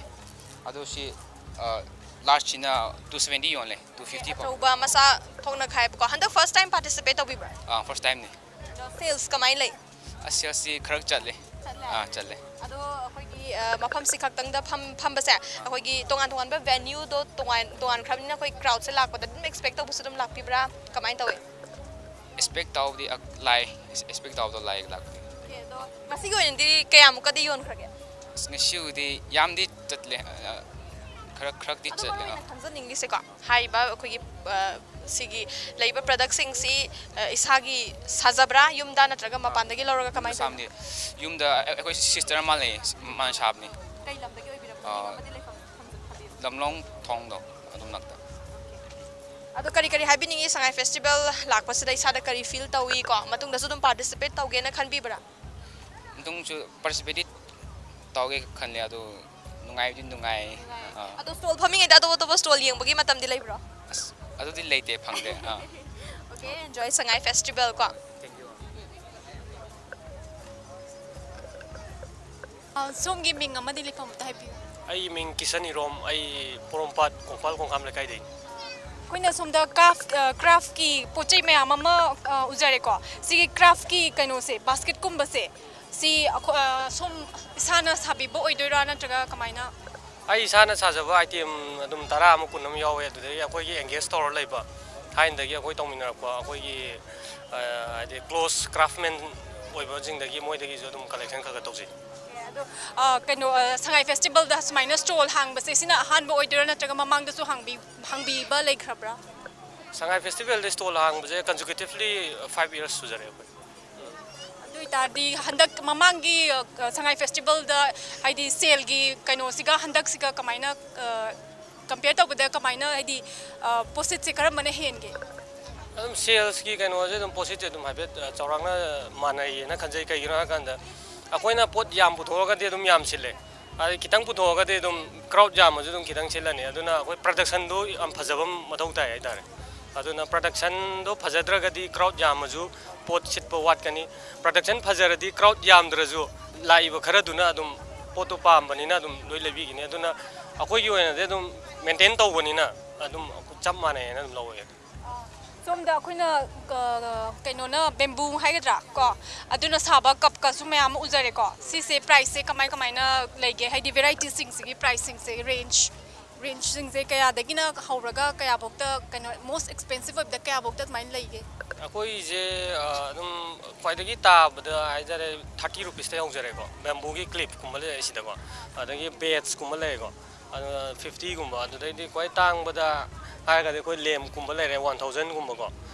ꯑꯗꯣ ꯁꯤ, ꯑ, ꯂꯥꯔꯖꯁꯤꯅ ꯇꯨ ꯁꯕꯦꯟꯇꯤ ꯌꯣꯜꯂꯦ, ꯇꯨ ꯐꯤꯐꯇꯤ ꯐꯥꯎ꯫ ꯑꯆꯧꯕ ꯃꯆꯥ ꯊꯣꯛꯅ ꯈꯥꯏꯕꯀꯣ꯫ ꯍꯟꯗꯛ ꯐꯥꯔꯁ ꯇꯥꯏꯝ ꯄꯥꯔꯇꯤꯁꯤꯄꯦꯠ ꯇꯧꯕꯤꯕ꯭ꯔꯥ? ꯑꯥ, ꯐꯥꯔꯁ ꯇꯥꯏꯝꯅꯤ꯫ ꯑꯗꯣ ꯁꯦꯜꯁ ꯀꯃꯥꯏꯅ ꯂꯩ? ꯑꯁ, ꯁꯦꯜꯁꯇꯤ ꯈꯔ ꯆꯠꯂꯦ꯫ ꯆꯠꯂꯦ? ꯑꯥ, ꯆꯠꯂꯦ꯫ ꯑꯗꯣ ꯑꯩꯈꯣꯏꯒꯤ, ꯑ, ꯃꯐꯝꯁꯤ ꯈꯛꯇꯪꯗ ꯐꯝ-, ꯐꯝꯕꯁꯦ, ꯑꯩꯈꯣꯏꯒꯤ ꯇꯣꯉꯥꯟ ꯇꯣꯉꯥꯟꯕ ꯚꯦꯅ꯭ꯌꯨꯗꯣ ꯇꯣꯉꯥꯟ-, ꯇꯣꯉꯥꯟꯈ꯭ꯔꯕꯅꯤꯅ ꯑꯩꯈꯣꯏ ꯀ꯭ꯔꯥꯎꯗꯁꯦ ꯂꯥꯛꯄꯗ ꯑꯗꯨꯝ ꯑꯦꯛꯁꯄꯦꯛ ꯇꯧꯕꯁꯨ ꯑꯗꯨꯝ ꯂꯥꯛꯄꯤꯕ꯭ꯔꯥ? ꯀꯃꯥꯏꯅ ꯇꯧꯋꯤ? ꯑꯦꯛꯁꯄꯦꯛ ꯇꯧꯕꯗꯤ, ꯑ, ꯂꯥꯛꯑꯦ꯫ ꯑꯦꯛꯁꯄꯦꯛ ꯇꯧꯕꯗꯣ ꯂꯥꯛꯑꯦ, ꯂꯥꯛꯄꯗꯤ꯫ ꯑꯣꯀꯦ, ꯑꯗꯣ ꯉꯁꯤꯒꯤ ꯑꯣꯏꯅꯗꯤ ꯀꯌꯥꯃꯨꯛꯀꯗꯤ ꯌꯣꯟꯈ꯭ꯔꯒꯦ? ꯑꯁ, ꯉꯁꯤꯕꯨꯗꯤ ꯌꯥꯝꯗꯤ ꯆꯠꯂꯦ, ꯑ, ꯈꯔ, ꯈꯔꯗꯤ ꯑꯗꯣ ꯆꯠꯂꯦ, ꯃꯔꯨ ꯑꯣꯏꯅ ꯑꯥ꯫ ꯈꯪꯖꯅꯤꯡꯂꯤꯁꯦꯀꯣ, ꯍꯥꯏꯔꯤꯕ ꯑꯩꯈꯣꯏꯒꯤ, ꯑ, ꯁꯤꯒꯤ ꯂꯩꯕ ꯄ꯭ꯔꯗꯛꯁꯤꯡꯁꯤ, ꯑ, ꯏꯁꯥꯒꯤ ꯁꯥꯖꯕ꯭ꯔꯥ, ꯌꯨꯝꯗ ꯅꯠꯇ꯭ꯔꯒ ꯃꯄꯥꯟꯗꯒꯤ ꯂꯧꯔꯒ ꯀꯃꯥꯏꯅ ꯇꯧꯔꯤꯅꯣ? ꯁꯥꯕꯅꯤ꯫ ꯌꯨꯝꯗ ꯑꯩ-, ꯑꯩꯈꯣꯏ ꯁꯤꯁꯇꯔ ꯑꯃ ꯂꯩꯌꯦ, ꯃꯥꯅ ꯁꯥꯕꯅꯤ꯫ ꯀꯩ ꯂꯝꯗꯒꯤ ꯑꯣꯏꯕꯤꯔꯕꯅꯣ? ꯑꯥ, ꯃꯤꯡ ꯑꯃꯗꯤ ꯂꯩꯐꯝ ꯊꯝꯖ-, ꯊꯝꯕꯤꯌꯨ꯫ ꯂꯝꯂꯣꯡ ꯊꯣꯡꯗꯣ ꯑꯗꯨꯝ ꯅꯛꯇ꯫ ꯑꯗꯣ ꯀꯔꯤ ꯀꯔꯤ ꯍꯥꯏꯕꯤꯅꯤꯡꯉꯤ ꯁꯉꯥꯏ ꯐꯦꯁꯇꯤꯚꯦꯜ ꯂꯥꯛꯄꯁꯤꯗ? ꯏꯁꯥꯗ ꯀꯔꯤ ꯐꯤꯜ ꯇꯧꯏ ꯀꯣ? ꯃꯇꯨꯡꯗꯁꯨ ꯑꯗꯨꯝ ꯄꯥꯔꯇꯤꯁꯤꯄꯦꯠ ꯇꯧꯒꯦꯅ ꯈꯟꯕꯤꯕ꯭ꯔꯥ? ꯃꯇꯨꯡꯁꯨ ꯄꯥꯔꯇꯤꯁꯤꯄꯦꯠꯇꯤ ꯇꯧꯒꯦ ꯈꯜꯂꯦ, ꯑꯗꯣ ꯅꯨꯡꯉꯥꯏꯕꯗꯤ ꯅꯨꯡꯉꯥꯏ꯫ ꯅꯨꯡꯉꯥꯏ꯫ ꯑꯥ꯫ ꯑꯗꯣ ꯁ꯭ꯇꯣꯜ ꯐꯝꯃꯤꯉꯩꯗ ꯑꯇꯣꯞ ꯑꯇꯣꯞꯄ ꯁ꯭ꯇꯣꯜ ꯌꯦꯡꯕꯒꯤ ꯃꯇꯝꯗꯤ ꯂꯩꯕ꯭ꯔꯣ? ꯑꯁ, ꯑꯗꯨꯗꯤ ꯂꯩꯇꯦ, ꯐꯪꯗꯦ꯫ ꯑꯥ꯫ ꯑꯣꯀꯦ, ꯑꯦꯟꯖꯣꯏ ꯁꯉꯥꯏ ꯐꯦꯁꯇꯤꯚꯦꯜ ꯀꯣ꯫ Thank you꯫ ꯑ, ꯁꯣꯝꯒꯤ ꯃꯤꯡ ꯑꯃꯗꯤ ꯂꯩꯐꯝ ꯑꯝꯇ ꯍꯥꯏꯕꯤꯌꯨ꯫ ꯑꯩꯒꯤ ꯃꯤꯡ ꯀꯤꯁꯟ ꯏꯔꯣꯝ, ꯑꯩ ꯄꯣꯔꯣꯝꯄꯥꯠ ꯀꯣꯡꯄꯥꯜ ꯀꯣꯡꯈꯥꯝ ꯂꯩꯀꯥꯏꯗꯩꯅꯤ꯫ ꯑꯩꯈꯣꯏꯅ ꯁꯣꯝꯗ ꯀ꯭ꯔꯥꯐ ꯀ꯭ꯔꯥꯐꯀꯤ ꯄꯣꯠ ꯆꯩ ꯃꯌꯥꯝ ꯑꯃ ꯑ, ꯎꯖꯔꯦꯀꯣ꯫ ꯁꯤꯒꯤ ꯀ꯭ꯔꯥꯐꯀꯤ ꯀꯩꯅꯣꯁꯦ, ꯕꯥꯁꯀꯦꯠꯀꯨꯝꯕꯁꯦ, ꯁꯤ ꯑꯩꯈꯣꯏ ꯑ, ꯁꯣꯝ ꯏꯁꯥꯅ ꯁꯥꯕꯤꯕ ꯑꯣꯏꯗꯣꯏꯔꯥ, ꯅꯠꯇ꯭ꯔꯒ ꯀꯃꯥꯏꯅ? ꯑꯩ ꯏꯁꯥꯅ ꯁꯥꯖꯕ ꯑꯥꯏꯇꯦꯝ ꯑꯗꯨꯝ ꯇꯔꯥ ꯑꯃ, ꯀꯨꯟ ꯑꯃ ꯌꯥꯎꯋꯦ꯫ ꯑꯗꯨꯗꯒꯤ ꯑꯩꯈꯣꯏꯒꯤ ꯑꯦꯡꯒꯦꯖ ꯇꯧꯔ ꯂꯩꯕ ꯊꯥꯏꯅꯗꯒꯤ ꯑꯩꯈꯣꯏ ꯇꯧꯃꯤꯟꯅꯔꯛꯄ ꯑꯩꯈꯣꯏꯒꯤ, ꯑ, ꯍꯥꯏꯗꯤ, ꯀ꯭ꯂꯣꯁ ꯀ꯭ꯔꯥꯐꯃꯦꯟ ꯑꯣꯏꯕꯁꯤꯡꯗꯒꯤ, ꯃꯣꯏꯗꯒꯤꯁꯨ ꯑꯗꯨꯝ ꯀꯂꯦꯛꯁꯟ ꯈꯔ ꯈꯔ ꯇꯧꯖꯩ꯫ ꯑꯗꯣ ꯑ, ꯀꯩꯅꯣ ꯑ, ꯁꯉꯥꯏ ꯐꯦꯁꯇꯤꯚꯦꯜꯗ ꯁꯨꯃꯥꯏꯅ ꯁ꯭ꯇꯣꯜ ꯍꯥꯡꯕꯁꯦ ꯁꯤꯅ ꯑꯍꯥꯟꯕ ꯑꯣꯏꯗꯣꯏꯔꯥ, ꯅꯠꯇ꯭ꯔꯒ ꯃꯃꯥꯡꯗꯁꯨ ꯍꯥꯡꯕꯤ ꯍꯥꯡꯕꯤꯕ ꯂꯩꯈ꯭ꯔꯕ꯭ꯔꯥ? ꯁꯉꯥꯏ ꯐꯦꯁꯇꯤꯚꯦꯜꯗ ꯁ꯭ꯇꯣꯜ ꯍꯥꯡꯕꯁꯦ consecutively five years ꯁꯨꯖꯔꯦ ꯑꯩꯈꯣꯏ꯫ ꯑꯗꯨ ꯑꯣꯏꯇꯥꯔꯗꯤ ꯍꯟꯗꯛ ꯃꯃꯥꯡꯒꯤ ꯑ, ꯁꯉꯥꯏ ꯐꯦꯁꯇꯤꯚꯦꯜꯗ, ꯍꯥꯏꯗꯤ, ꯁꯦꯜꯒꯤ ꯀꯩꯅꯣꯁꯤꯒ ꯍꯟꯗꯛꯁꯤꯒ ꯀꯃꯥꯏꯅ, ꯑ, ꯀꯝꯄꯤꯌꯔ ꯇꯧꯕꯗ ꯀꯃꯥꯏꯅ, ꯍꯥꯏꯗꯤ, ꯑ, ꯄꯣꯠꯁꯤꯠꯁꯦ ꯀꯔꯝꯕꯅ ꯍꯦꯟꯒꯦ? ꯑꯗꯨꯝ ꯁꯦꯜꯁꯀꯤ ꯀꯩꯅꯣꯁꯦ ꯑꯗꯨꯝ ꯄꯣꯠꯁꯤꯠꯁꯦ ꯑꯗꯨꯝ ꯍꯥꯏꯐꯦꯠ, ꯑ, ꯆꯥꯎꯔꯥꯛꯅ ꯃꯥꯟꯅꯩꯌꯦꯅ ꯈꯟꯖꯩ꯫ ꯀꯩꯒꯤꯅꯣ ꯍꯥꯏꯀꯥꯟꯗ ꯑꯩꯈꯣꯏꯅ ꯄꯣꯠ ꯌꯥꯝ ꯄꯨꯊꯣꯛꯑꯒꯗꯤ ꯑꯗꯨꯝ ꯌꯥꯝ ꯁꯤꯠꯂꯦ, ꯑꯗꯩ ꯈꯤꯇꯪ ꯄꯨꯊꯣꯛꯑꯒꯗꯤ ꯑꯗꯨꯝ ꯀ꯭ꯔꯥꯎꯗ ꯌꯥꯝꯃꯁꯨ ꯑꯗꯨꯝ ꯈꯤꯇꯪ ꯁꯤꯠꯂꯅꯤ꯫ ꯑꯗꯨꯅ ꯑꯩꯈꯣꯏ ꯄ꯭ꯔꯗꯛꯁꯟꯗꯣ ꯌꯥꯝ ꯐꯖꯕ ꯑꯃ ꯃꯊꯧ ꯇꯥꯏ ꯍꯥꯏꯇꯥꯔꯦ꯫ ꯑꯗꯨꯅ ꯄ꯭ꯔꯗꯛꯁꯟꯗꯣ ꯐꯖꯗ꯭ꯔꯒꯗꯤ ꯀ꯭ꯔꯥꯎꯗ ꯌꯥꯝꯃꯁꯨ ꯄꯣꯠ ꯁꯤꯠꯄ ꯋꯥꯠꯀꯅꯤ꯫ ꯄ꯭ꯔꯗꯛꯁꯟ ꯐꯖꯔꯗꯤ ꯀ꯭ꯔꯥꯎꯗ ꯌꯥꯝꯗ꯭ꯔꯁꯨ ꯂꯥꯛꯏꯕ ꯈꯔꯗꯨꯅ ꯑꯗꯨꯝ ꯄꯣꯠꯇꯣ ꯄꯥꯝꯕꯅꯤꯅ ꯑꯗꯨꯝ ꯂꯣꯏ ꯂꯩꯕꯤꯒꯅꯤ꯫ ꯑꯗꯨꯅ ꯑꯩꯈꯣꯏꯒꯤ ꯑꯣꯏꯅꯗꯤ ꯑꯗꯨꯝ ꯃꯦꯟꯇꯦꯟ ꯇꯧꯕꯅꯤꯅ ꯑꯗꯨꯝ ꯆꯞ ꯃꯥꯟꯅꯩꯅ ꯑꯗꯨꯝ ꯂꯧꯋꯦ꯫ ꯁꯣꯝꯗ ꯑꯩꯈꯣꯏꯅ, ꯑ, ꯀꯩꯅꯣꯅ, ꯕꯦꯝꯕꯨ ꯍꯥꯏꯒꯗ꯭ꯔꯥ ꯀꯣ, ꯑꯗꯨꯅ ꯁꯥꯕ ꯀꯞꯀꯁꯨ ꯃꯌꯥꯝ ꯑꯃ ꯎꯖꯔꯦꯀꯣ꯫ ꯁꯤꯁꯦ ꯄ꯭ꯔꯥꯏꯁꯁꯦ ꯀꯃꯥꯏ ꯀꯃꯥꯏꯅ ꯂꯩꯒꯦ? ꯍꯥꯏꯗꯤ, ꯚꯦꯔꯥꯏꯇꯤꯁꯤꯡꯁꯤꯒꯤ ꯄ꯭ꯔꯥꯏꯁꯁꯤꯡꯁꯦ, ꯔꯦꯟꯖ ꯔꯦꯟꯖꯁꯤꯡꯁꯦ ꯀꯌꯥꯗꯒꯤꯅ ꯍꯧꯔꯒ ꯀꯌꯥꯐꯧꯇ, ꯀꯩꯅꯣ, ꯃꯣꯁ ꯑꯦꯛꯁꯄꯦꯟꯁꯤꯞ ꯑꯣꯏꯕꯗ ꯀꯌꯥꯐꯧꯇ ꯑꯗꯨꯃꯥꯏꯅ ꯂꯩꯒꯦ? ꯑꯩꯈꯣꯏꯁꯦ, ꯑ, ꯑꯗꯨꯝ ꯈ꯭ꯋꯥꯏꯗꯒꯤ ꯇꯥꯕꯗ ꯍꯥꯏꯇꯥꯔꯦ, ꯊꯥꯔꯇꯤ ꯔꯨꯄꯤꯁꯇ ꯍꯧꯖꯔꯦꯀꯣ꯫ ꯕꯦꯝꯕꯨꯒꯤ ꯀ꯭ꯂꯤꯞꯀꯨꯝꯕ ꯂꯩꯔꯦ ꯁꯤꯗꯀꯣ, ꯑꯗꯒꯤ ꯕꯦꯠꯁꯀꯨꯝꯕ ꯂꯩꯔꯦꯀꯣ, ꯑꯗꯨꯒ ꯐꯤꯐꯇꯤꯒꯨꯝꯕ꯫ ꯑꯗꯨꯗꯩꯗꯤ ꯈ꯭ꯋꯥꯏ ꯇꯥꯡꯕꯗ ꯍꯥꯏꯔꯒꯗꯤ ꯑꯩꯈꯣꯏ ꯂꯦꯝꯞꯀꯨꯝꯕ ꯂꯩꯔꯦ, ꯋꯥꯟ ꯊꯥꯎꯖꯟꯒꯨꯝꯕꯀꯣ꯫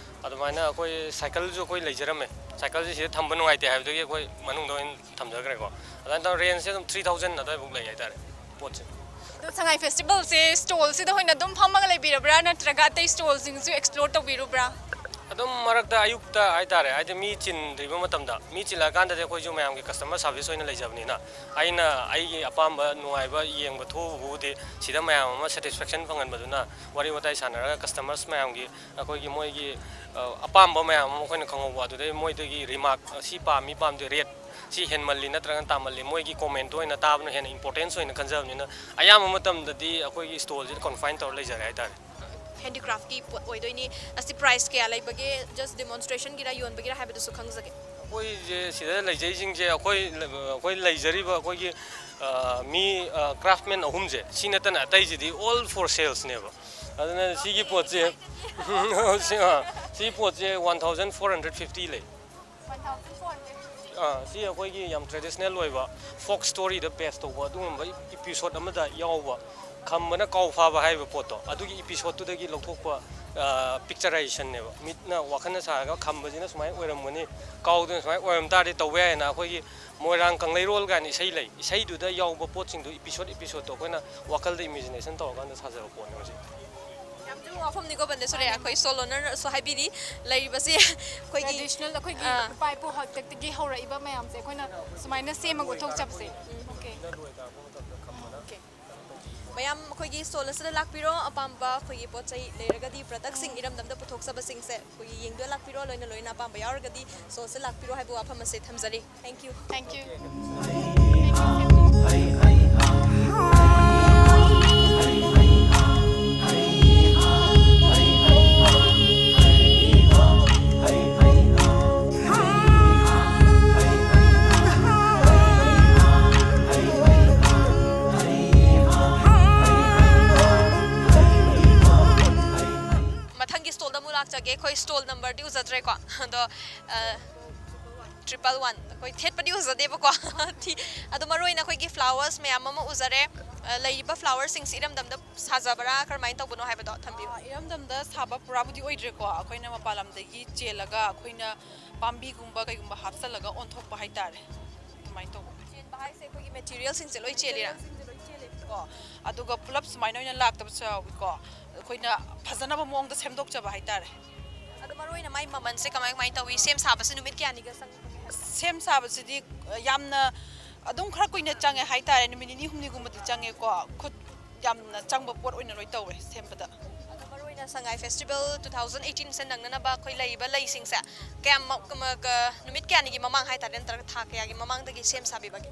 ꯑꯗꯨꯃꯥꯏꯅ ꯑꯩꯈꯣꯏ ꯁꯥꯏꯀꯜꯁꯨ ꯑꯩꯈꯣꯏ ꯂꯩꯖꯔꯝꯃꯦ, ꯁꯥꯏꯀꯜꯁꯦ ꯁꯤꯗ ꯊꯝꯕ ꯅꯨꯡꯉꯥꯏꯇꯦ ꯍꯥꯏꯕꯗꯒꯤ ꯑꯩꯈꯣꯏ ꯃꯅꯨꯡꯗ ꯑꯣꯏꯅ ꯊꯝꯖꯈ꯭ꯔꯦꯀꯣ꯫ ꯑꯗꯨꯃꯥꯏꯅ ꯇꯧꯔ ꯔꯦꯟꯖꯁꯦ ꯑꯗꯨꯝ ꯊ꯭ꯔꯤ ꯊꯥꯎꯖꯟ ꯑꯗꯨꯋꯥꯏꯐꯥꯎ ꯂꯩ ꯍꯥꯏꯇꯥꯔꯦ ꯄꯣꯠꯁꯦ꯫ ꯑꯗꯣ ꯁꯉꯥꯏ ꯐꯦꯁꯇꯤꯚꯦꯜꯁꯦ ꯁ꯭ꯇꯣꯜꯁꯤꯗ ꯑꯣꯏꯅ ꯑꯗꯨꯝ ꯐꯝꯃꯒ ꯂꯩꯕꯤꯔꯕ꯭ꯔꯥ, ꯅꯠꯇ꯭ꯔꯒ ꯑꯇꯩ ꯁ꯭ꯇꯣꯜꯁꯤꯡꯁꯨ ꯑꯦꯛꯁꯄ꯭ꯂꯣꯔ ꯇꯧꯕꯤꯔꯨꯕ꯭ꯔꯥ? ꯑꯗꯨꯝ ꯃꯔꯛꯇ ꯑꯌꯨꯛꯇ ꯍꯥꯏꯇꯥꯔꯦ, ꯍꯥꯏꯗꯤ ꯃꯤ ꯆꯤꯟꯗ꯭ꯔꯤꯕ ꯃꯇꯝꯗ, ꯃꯤ ꯆꯤꯜꯂꯛꯑꯀꯥꯟꯗꯗꯤ ꯑꯩꯈꯣꯏꯁꯨ ꯃꯌꯥꯝꯒꯤ ꯀꯁꯇꯃꯔ ꯁꯥꯔꯚꯤꯁ ꯑꯣꯏꯅ ꯂꯩꯖꯕꯅꯤꯅ, ꯑꯩꯅ ꯑꯩꯒꯤ ꯑꯄꯥꯝꯕ ꯅꯨꯡꯉꯥꯏꯕ ꯌꯦꯡꯕ ꯊꯣꯛꯎꯕꯕꯨꯗꯤ ꯁꯤꯗ ꯃꯌꯥꯝ ꯑꯃ ꯁꯦꯇꯤꯁꯐꯦꯛꯁꯟ ꯐꯪꯍꯟꯕꯗꯨꯅ, ꯋꯥꯔꯤ ꯋꯥꯇꯥꯏ ꯁꯥꯟꯅꯔꯒ ꯀꯁꯇꯃꯔꯁ ꯃꯌꯥꯝꯒꯤ ꯑꯩꯈꯣꯏꯒꯤ ꯃꯣꯏꯒꯤ, ꯑ, ꯑꯄꯥꯝꯕ ꯃꯌꯥꯝ ꯑꯃ ꯑꯩꯈꯣꯏꯅ ꯈꯪꯍꯧꯕ, ꯑꯗꯨꯗꯩ ꯃꯣꯏꯗꯒꯤ ꯔꯤꯃꯥꯔꯛ, ꯑ, ꯁꯤ ꯄꯥꯝꯃꯤ ꯄꯥꯝꯗꯦ, ꯔꯦꯠ ꯁꯤ ꯍꯦꯟꯃꯜꯂꯤ ꯅꯠꯇ꯭ꯔꯒꯅ ꯇꯥꯃꯜꯂꯤ, ꯃꯣꯏꯒꯤ ꯀꯣꯃꯦꯟꯇꯣ ꯑꯣꯏꯅ ꯇꯥꯕꯅ ꯍꯦꯟꯅ ꯏꯝꯄꯣꯔꯇꯦꯟꯁ ꯑꯣꯏꯅ ꯈꯟꯖꯕꯅꯤꯅ, ꯑꯌꯥꯝꯕ ꯃꯇꯝꯗꯗꯤ ꯑꯩꯈꯣꯏꯒꯤ ꯁ꯭ꯇꯣꯜꯁꯤꯗ ꯀꯣꯟꯐꯥꯏꯟ ꯇꯧꯔ ꯂꯩꯖꯔꯦ ꯍꯥꯏꯇꯥꯔꯦ꯫ ꯍꯦꯟꯗꯤꯀ꯭ꯔꯥꯐꯀꯤ ꯄꯣꯠ ꯑꯣꯏꯗꯣꯏꯅꯤ꯫ ꯑꯁꯤ ꯄ꯭ꯔꯥꯏꯁ ꯀꯌꯥ ꯂꯩꯕꯒꯦ, ꯖꯁ ꯗꯦꯃꯣꯟꯁꯇ꯭ꯔꯦꯁꯟꯒꯤꯔ ꯌꯣꯟꯕꯒꯤꯔ ꯍꯥꯏꯕꯗꯨꯁꯨ ꯈꯪꯖꯒꯦ꯫ ꯑꯩꯈꯣꯏꯁꯦ ꯁꯤꯗ ꯂꯩꯖꯩꯁꯤꯡꯁꯦ ꯑꯩꯈꯣꯏ ꯑꯩꯈꯣꯏ ꯂꯩꯖꯔꯤꯕ ꯑꯩꯈꯣꯏꯒꯤ ꯃꯤ ꯀ꯭ꯔꯥꯐꯃꯦꯟ ꯑꯍꯨꯝꯁꯦ, ꯁꯤ ꯅꯠꯇꯅ ꯑꯇꯩꯁꯤꯗꯤ all for ꯁꯦꯜꯁꯅꯦꯕ꯫ ꯑꯗꯨꯅ ꯁꯤꯒꯤ ꯄꯣꯠꯁꯦ ꯁꯤ ꯄꯣꯠꯁꯦ one thousand four hundred fifty ꯂꯩ꯫ ꯁꯤ ꯑꯩꯈꯣꯏꯒꯤ ꯌꯥꯝ ꯇ꯭ꯔꯦꯗꯤꯁꯅꯦꯜ ꯑꯣꯏꯕ ꯐꯣꯛ ꯁ꯭ꯇꯣꯔꯤꯗ ꯕꯦꯁ ꯇꯧꯕ ꯑꯗꯨꯒꯨꯝꯕ ꯏꯄꯤꯁꯣꯠ ꯑꯃꯗ ꯌꯥꯎꯕ ꯈꯝꯕꯅ ꯀꯥꯎ ꯐꯥꯕ ꯍꯥꯏꯔꯤꯕ ꯄꯣꯠꯇꯣ, ꯑꯗꯨꯒꯤ ꯏꯄꯤꯁꯣꯠꯇꯨꯗꯒꯤ ꯂꯧꯊꯣꯛꯄ ꯄꯤꯛꯆꯔꯥꯏꯖꯦꯁꯟꯅꯦꯕ꯫ ꯃꯤꯠꯅ ꯋꯥꯈꯜꯅ ꯁꯥꯔꯒ ꯈꯝꯕꯁꯤꯅ ꯁꯨꯃꯥꯏꯅ ꯑꯣꯏꯔꯝꯒꯅꯤ, ꯀꯥꯎꯗꯨꯅ ꯁꯨꯃꯥꯏꯅ ꯑꯣꯏꯔꯝ ꯇꯥꯔꯗꯤ ꯇꯧꯕ ꯌꯥꯏꯅ ꯑꯩꯈꯣꯏꯒꯤ ꯃꯣꯏꯔꯥꯡ ꯀꯪꯂꯩꯔꯣꯜ ꯀꯥꯏꯅ ꯏꯁꯩ ꯂꯩ꯫ ꯏꯁꯩꯗꯨꯗ ꯌꯥꯎꯕ ꯄꯣꯠꯁꯤꯡꯗꯣ ꯏꯄꯤꯁꯣꯠ ꯏꯄꯤꯁꯣꯠꯇꯣ ꯑꯩꯈꯣꯏꯅ ꯋꯥꯈꯜꯗ ꯏꯃꯦꯖꯤꯅꯦꯁꯟ ꯇꯧꯔꯀꯥꯟꯗ ꯁꯥꯖꯕ ꯄꯣꯠꯅꯦ ꯃꯁꯤ꯫ ꯌꯥꯝ ꯆꯨꯝꯕ ꯋꯥꯐꯝꯅꯤꯀꯣ ꯕꯟꯗꯦꯁꯣꯔꯤ꯫ ꯑꯩꯈꯣꯏ ꯁꯣꯜ ꯑꯣꯅꯔꯅꯁꯨ ꯍꯥꯏꯕꯤꯔꯤ, ꯂꯩꯔꯤꯕꯁꯤ ꯑꯩꯈꯣꯏꯒꯤ ꯇ꯭ꯔꯦꯗꯤꯁꯅꯦꯜ ꯑꯩꯈꯣꯏꯒꯤ ꯑꯥ꯫ ꯏꯄꯥ ꯏꯄꯨ ꯍꯥꯛꯇꯛꯇꯒꯤ ꯍꯧꯔꯛꯏꯕ ꯃꯌꯥꯝꯁꯦ ꯑꯩꯈꯣꯏꯅ ꯁꯨꯃꯥꯏꯅ ꯁꯦꯝꯃꯒ ꯎꯠꯊꯣꯛꯆꯕꯁꯦ꯫ ꯑꯣꯀꯦ꯫ ꯃꯌꯥꯝ ꯑꯩꯈꯣꯏꯒꯤ ꯁ꯭ꯇꯣꯜ ꯑꯁꯤꯗ ꯂꯥꯛꯄꯤꯔꯣ, ꯑꯄꯥꯝꯕ ꯑꯩꯈꯣꯏꯒꯤ ꯄꯣꯠ ꯆꯩ ꯂꯩꯔꯒꯗꯤ, ꯄ꯭ꯔꯗꯛꯁꯤꯡ ꯏꯔꯝꯗꯝꯗ ꯄꯨꯊꯣꯛꯆꯕꯁꯤꯡꯁꯦ ꯑꯩꯈꯣꯏꯒꯤ ꯌꯦꯡꯕ ꯂꯥꯛꯄꯤꯔꯣ, ꯂꯣꯏꯅ ꯂꯣꯏꯅ ꯑꯄꯥꯝꯕ ꯌꯥꯎꯔꯒꯗꯤ ꯁ꯭ꯇꯣꯜꯁꯤꯗ ꯂꯥꯛꯄꯤꯔꯣ ꯍꯥꯏꯕ ꯋꯥꯐꯝ ꯑꯁꯦ ꯊꯝꯖꯔꯤ꯫ Thank you. Thank you. ꯃꯊꯪꯒꯤ ꯁ꯭ꯇꯣꯜꯗ ꯑꯃꯨꯛ ꯂꯥꯛꯆꯒꯦ꯫ ꯑꯩꯈꯣꯏ ꯁ꯭ꯇꯣꯜ ꯅꯝꯕꯔꯗꯤ ꯎꯖꯗ꯭ꯔꯦꯀꯣ, ꯑꯗꯣ ꯇ꯭ꯔꯤꯄꯜ ꯋꯥꯟ ꯑꯩꯈꯣꯏ ꯊꯦꯠꯄꯗꯤ ꯎꯖꯗꯦꯕꯀꯣ꯫ ꯊꯤ-, ꯑꯗꯣ ꯃꯔꯨ ꯑꯣꯏꯅ ꯑꯩꯈꯣꯏꯒꯤ ꯐ꯭ꯂꯥꯋꯔꯁ ꯃꯌꯥꯝ ꯑꯃ ꯎꯖꯔꯦ꯫ ꯑ, ꯂꯩꯔꯤꯕ ꯐ꯭ꯂꯥꯋꯔꯁꯤꯡꯁꯤ ꯏꯔꯝꯗꯝꯗ ꯁꯥꯖꯕ꯭ꯔꯥ, ꯀꯔꯝꯍꯥꯏꯅ ꯇꯧꯕꯅꯣ ꯍꯥꯏꯕꯗꯣ ꯊꯝꯕꯤꯌꯨ꯫ ꯑ, ꯏꯔꯝꯗꯝꯗ ꯁꯥꯕ ꯄꯨꯔꯥꯕꯨꯗꯤ ꯑꯣꯏꯗ꯭ꯔꯦꯀꯣ꯫ ꯑꯩꯈꯣꯏꯅ ꯃꯄꯥꯟ ꯂꯝꯗꯒꯤ ꯆꯦꯜꯂꯒ ꯑꯩꯈꯣꯏꯅ ꯄꯥꯝꯕꯤꯒꯨꯝꯕ ꯀꯩꯒꯨꯝꯕ ꯍꯥꯞꯆꯜꯂꯒ ꯑꯣꯟꯊꯣꯛꯄ ꯍꯥꯏꯇꯥꯔꯦ꯫ ꯑꯗꯨꯃꯥꯏꯅ ꯇꯧꯕ꯫ ꯆꯦꯟꯕ ꯍꯥꯏꯁꯦ ꯑꯩꯈꯣꯏꯒꯤ ꯃꯦꯇꯤꯔꯤꯌꯦꯜꯁꯤꯡꯁꯦ ꯂꯣꯏ ꯆꯦꯜꯂꯤꯔꯥ? ꯀꯣ, ꯑꯗꯨꯒ ꯄꯨꯂꯞ ꯁꯨꯃꯥꯏꯅ ꯑꯣꯏꯅ ꯂꯥꯛꯇꯕꯁꯨ ꯌꯥꯎꯏꯀꯣ꯫ ꯑꯩꯈꯣꯏꯅ ꯐꯖꯅꯕ ꯃꯑꯣꯡꯗ ꯁꯦꯝꯗꯣꯛꯆꯕ ꯍꯥꯏꯇꯥꯔꯦ꯫ ꯑꯗꯣ ꯃꯔꯨ ꯑꯣꯏꯅ ꯃꯥꯏ ꯃꯃꯜꯁꯦ ꯀꯃꯥꯏ ꯀꯃꯥꯏꯅ ꯇꯧꯏ? ꯁꯦꯝ ꯁꯥꯕꯁꯦ ꯅꯨꯃꯤꯠ ꯀꯌꯥꯅꯤꯒ ꯆꯪꯉꯤ? ꯁꯦꯝ ꯁꯥꯕꯁꯤꯗꯤ, ꯑ, ꯌꯥꯝꯅ ꯑꯗꯨꯝ ꯈꯔ ꯀꯨꯏꯅ ꯆꯪꯉꯦ ꯍꯥꯏꯇꯥꯔꯦ, ꯅꯨꯃꯤꯠ ꯅꯤꯅꯤ ꯍꯨꯝꯅꯤꯒꯨꯝꯕꯗꯤ ꯆꯪꯉꯦꯀꯣ꯫ ꯈꯨꯠ ꯌꯥꯝꯅ ꯆꯪꯕ ꯄꯣꯠ ꯑꯣꯏꯅ ꯂꯣꯏ ꯇꯧꯋꯦ ꯁꯦꯝꯕꯗ꯫ ꯑꯗꯣ ꯃꯔꯨ ꯑꯣꯏꯅ ꯁꯉꯥꯏ ꯐꯦꯁꯇꯤꯚꯦꯜ two thousand eighteen ꯁꯦ ꯅꯪꯅꯅꯕ ꯑꯩꯈꯣꯏ ꯂꯩꯔꯤꯕ ꯂꯩꯁꯤꯡꯁꯦ ꯀꯌꯥꯝ ꯃ-, ꯀꯃ-, ꯀ-, ꯅꯨꯃꯤꯠ ꯀꯌꯥꯅꯤꯒꯤ ꯃꯃꯥꯡ ꯍꯥꯏꯇꯥꯔꯦ, ꯅꯠꯇ꯭ꯔꯒ ꯊꯥ ꯀꯌꯥꯒꯤ ꯃꯃꯥꯡꯗꯒꯤ ꯁꯦꯝ ꯁꯥꯕꯤꯕꯒꯦ?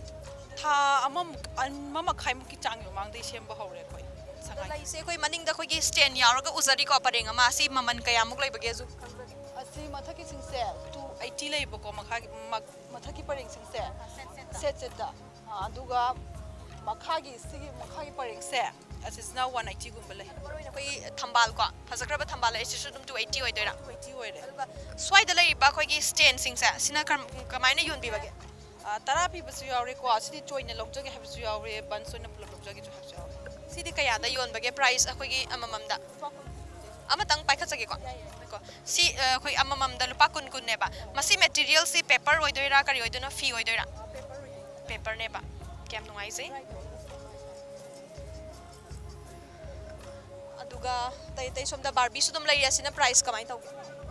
ꯊꯥ ꯑꯃꯃꯨꯛ, ꯑꯃ ꯃꯈꯥꯏꯃꯨꯛꯀꯤ ꯆꯥꯡꯒꯤ ꯃꯃꯥꯡꯗꯒꯤ ꯁꯦꯝꯕ ꯍꯧꯔꯦ ꯑꯩꯈꯣꯏ꯫ ꯁꯉꯥꯏ꯫ ꯂꯩꯁꯦ ꯑꯩꯈꯣꯏ ꯃꯅꯤꯡꯗ ꯑꯩꯈꯣꯏꯒꯤ stand ꯌꯥꯎꯔꯒ ꯎꯖꯔꯤꯀꯣ, ꯄꯔꯦꯡ ꯑꯃ꯫ ꯑꯁꯤ ꯃꯃꯜ ꯀꯌꯥꯃꯨꯛ ꯂꯩꯕꯒꯦꯁꯨ ꯈꯪꯖꯒꯦ꯫ ꯑꯁꯤ ꯃꯊꯛꯀꯤꯁꯤꯡꯁꯦ two eighty ꯂꯩꯕꯀꯣ, ꯃꯈꯥꯒꯤ, ꯃ-, ꯃꯊꯛꯀꯤ ꯄꯔꯦꯡꯁꯤꯡꯁꯦ꯫ Set set ꯇ꯫ Set set ꯇ꯫ ꯑꯥ, ꯑꯗꯨꯒ ꯃꯈꯥꯒꯤ, ꯁꯤꯒꯤ ꯃꯈꯥꯒꯤ ꯄꯔꯦꯡꯁꯦ, ꯑꯁꯤꯁꯤꯅ one eighty ꯒꯨꯝꯕ ꯂꯩ꯫ ꯃꯔꯨ ꯑꯣꯏꯅ ꯑꯩꯈꯣꯏ ꯊꯝꯕꯥꯜ ꯀꯣ, ꯐꯖꯈ꯭ꯔꯕ ꯊꯝꯕꯥꯜ ꯂꯩ, ꯑꯁꯤꯁꯨ ꯑꯗꯨꯝ two eighty ꯑꯣꯏꯗꯣꯏꯔꯥ? Two eighty ꯑꯣꯏꯔꯦ꯫ ꯑꯗꯨꯒ ꯁ꯭ꯋꯥꯏꯗ ꯂꯩꯔꯤꯕ ꯑꯩꯈꯣꯏꯒꯤ stand ꯁꯤꯡꯁꯦ, ꯁꯤꯅ ꯀꯔꯝ-, ꯀꯃꯥꯏꯅ ꯌꯣꯟꯕꯤꯕꯒꯦ? ꯑꯥ, ꯇꯔꯥ ꯄꯤꯕꯁꯨ ꯌꯥꯎꯔꯦꯀꯣ, ꯑꯁꯤꯗꯤ ꯆꯣꯏꯅ ꯂꯧꯖꯒꯦ ꯍꯥꯏꯕꯁꯨ ꯌꯥꯎꯔꯦ, bunch ꯑꯣꯏꯅ ꯄꯨꯂꯞ ꯂꯧꯖꯒꯦꯁꯨ ꯍꯥꯏꯕꯁꯨ ꯌꯥꯎꯔꯦ꯫ ꯁꯤꯗꯤ ꯀꯌꯥꯗ ꯌꯣꯟꯕꯒꯦ, price ꯑꯩꯈꯣꯏꯒꯤ ꯑꯃꯃꯝꯗ? ꯑꯃꯇꯪ ꯄꯥꯏꯈꯠꯆꯒꯦꯀꯣ꯫ ꯀꯣ꯫ ꯁꯤ, ꯑ, ꯑꯩꯈꯣꯏ ꯑꯃꯃꯝꯗ ꯂꯨꯄꯥ ꯀꯨꯟ ꯀꯨꯟꯅꯦꯕ꯫ ꯃꯁꯤ material ꯁꯤ paper ꯑꯣꯏꯗꯣꯏꯔꯥ, ꯀꯔꯤ ꯑꯣꯏꯗꯣꯏꯅꯣ, ꯐꯤ ꯑꯣꯏꯗꯣꯏꯔꯥ? Paper ꯅꯦꯕ꯫ ꯀꯌꯥꯝ ꯅꯨꯡꯉꯥꯏꯖꯩ꯫ ꯑꯗꯨꯒ ꯑꯇꯩ ꯑꯇꯩ ꯁꯣꯝꯗ Barbie ꯁꯨ ꯑꯗꯨꯝ ꯂꯩꯔꯤ, ꯑꯁꯤꯅ price ꯀꯃꯥꯏꯅ ꯇꯧꯒꯦ?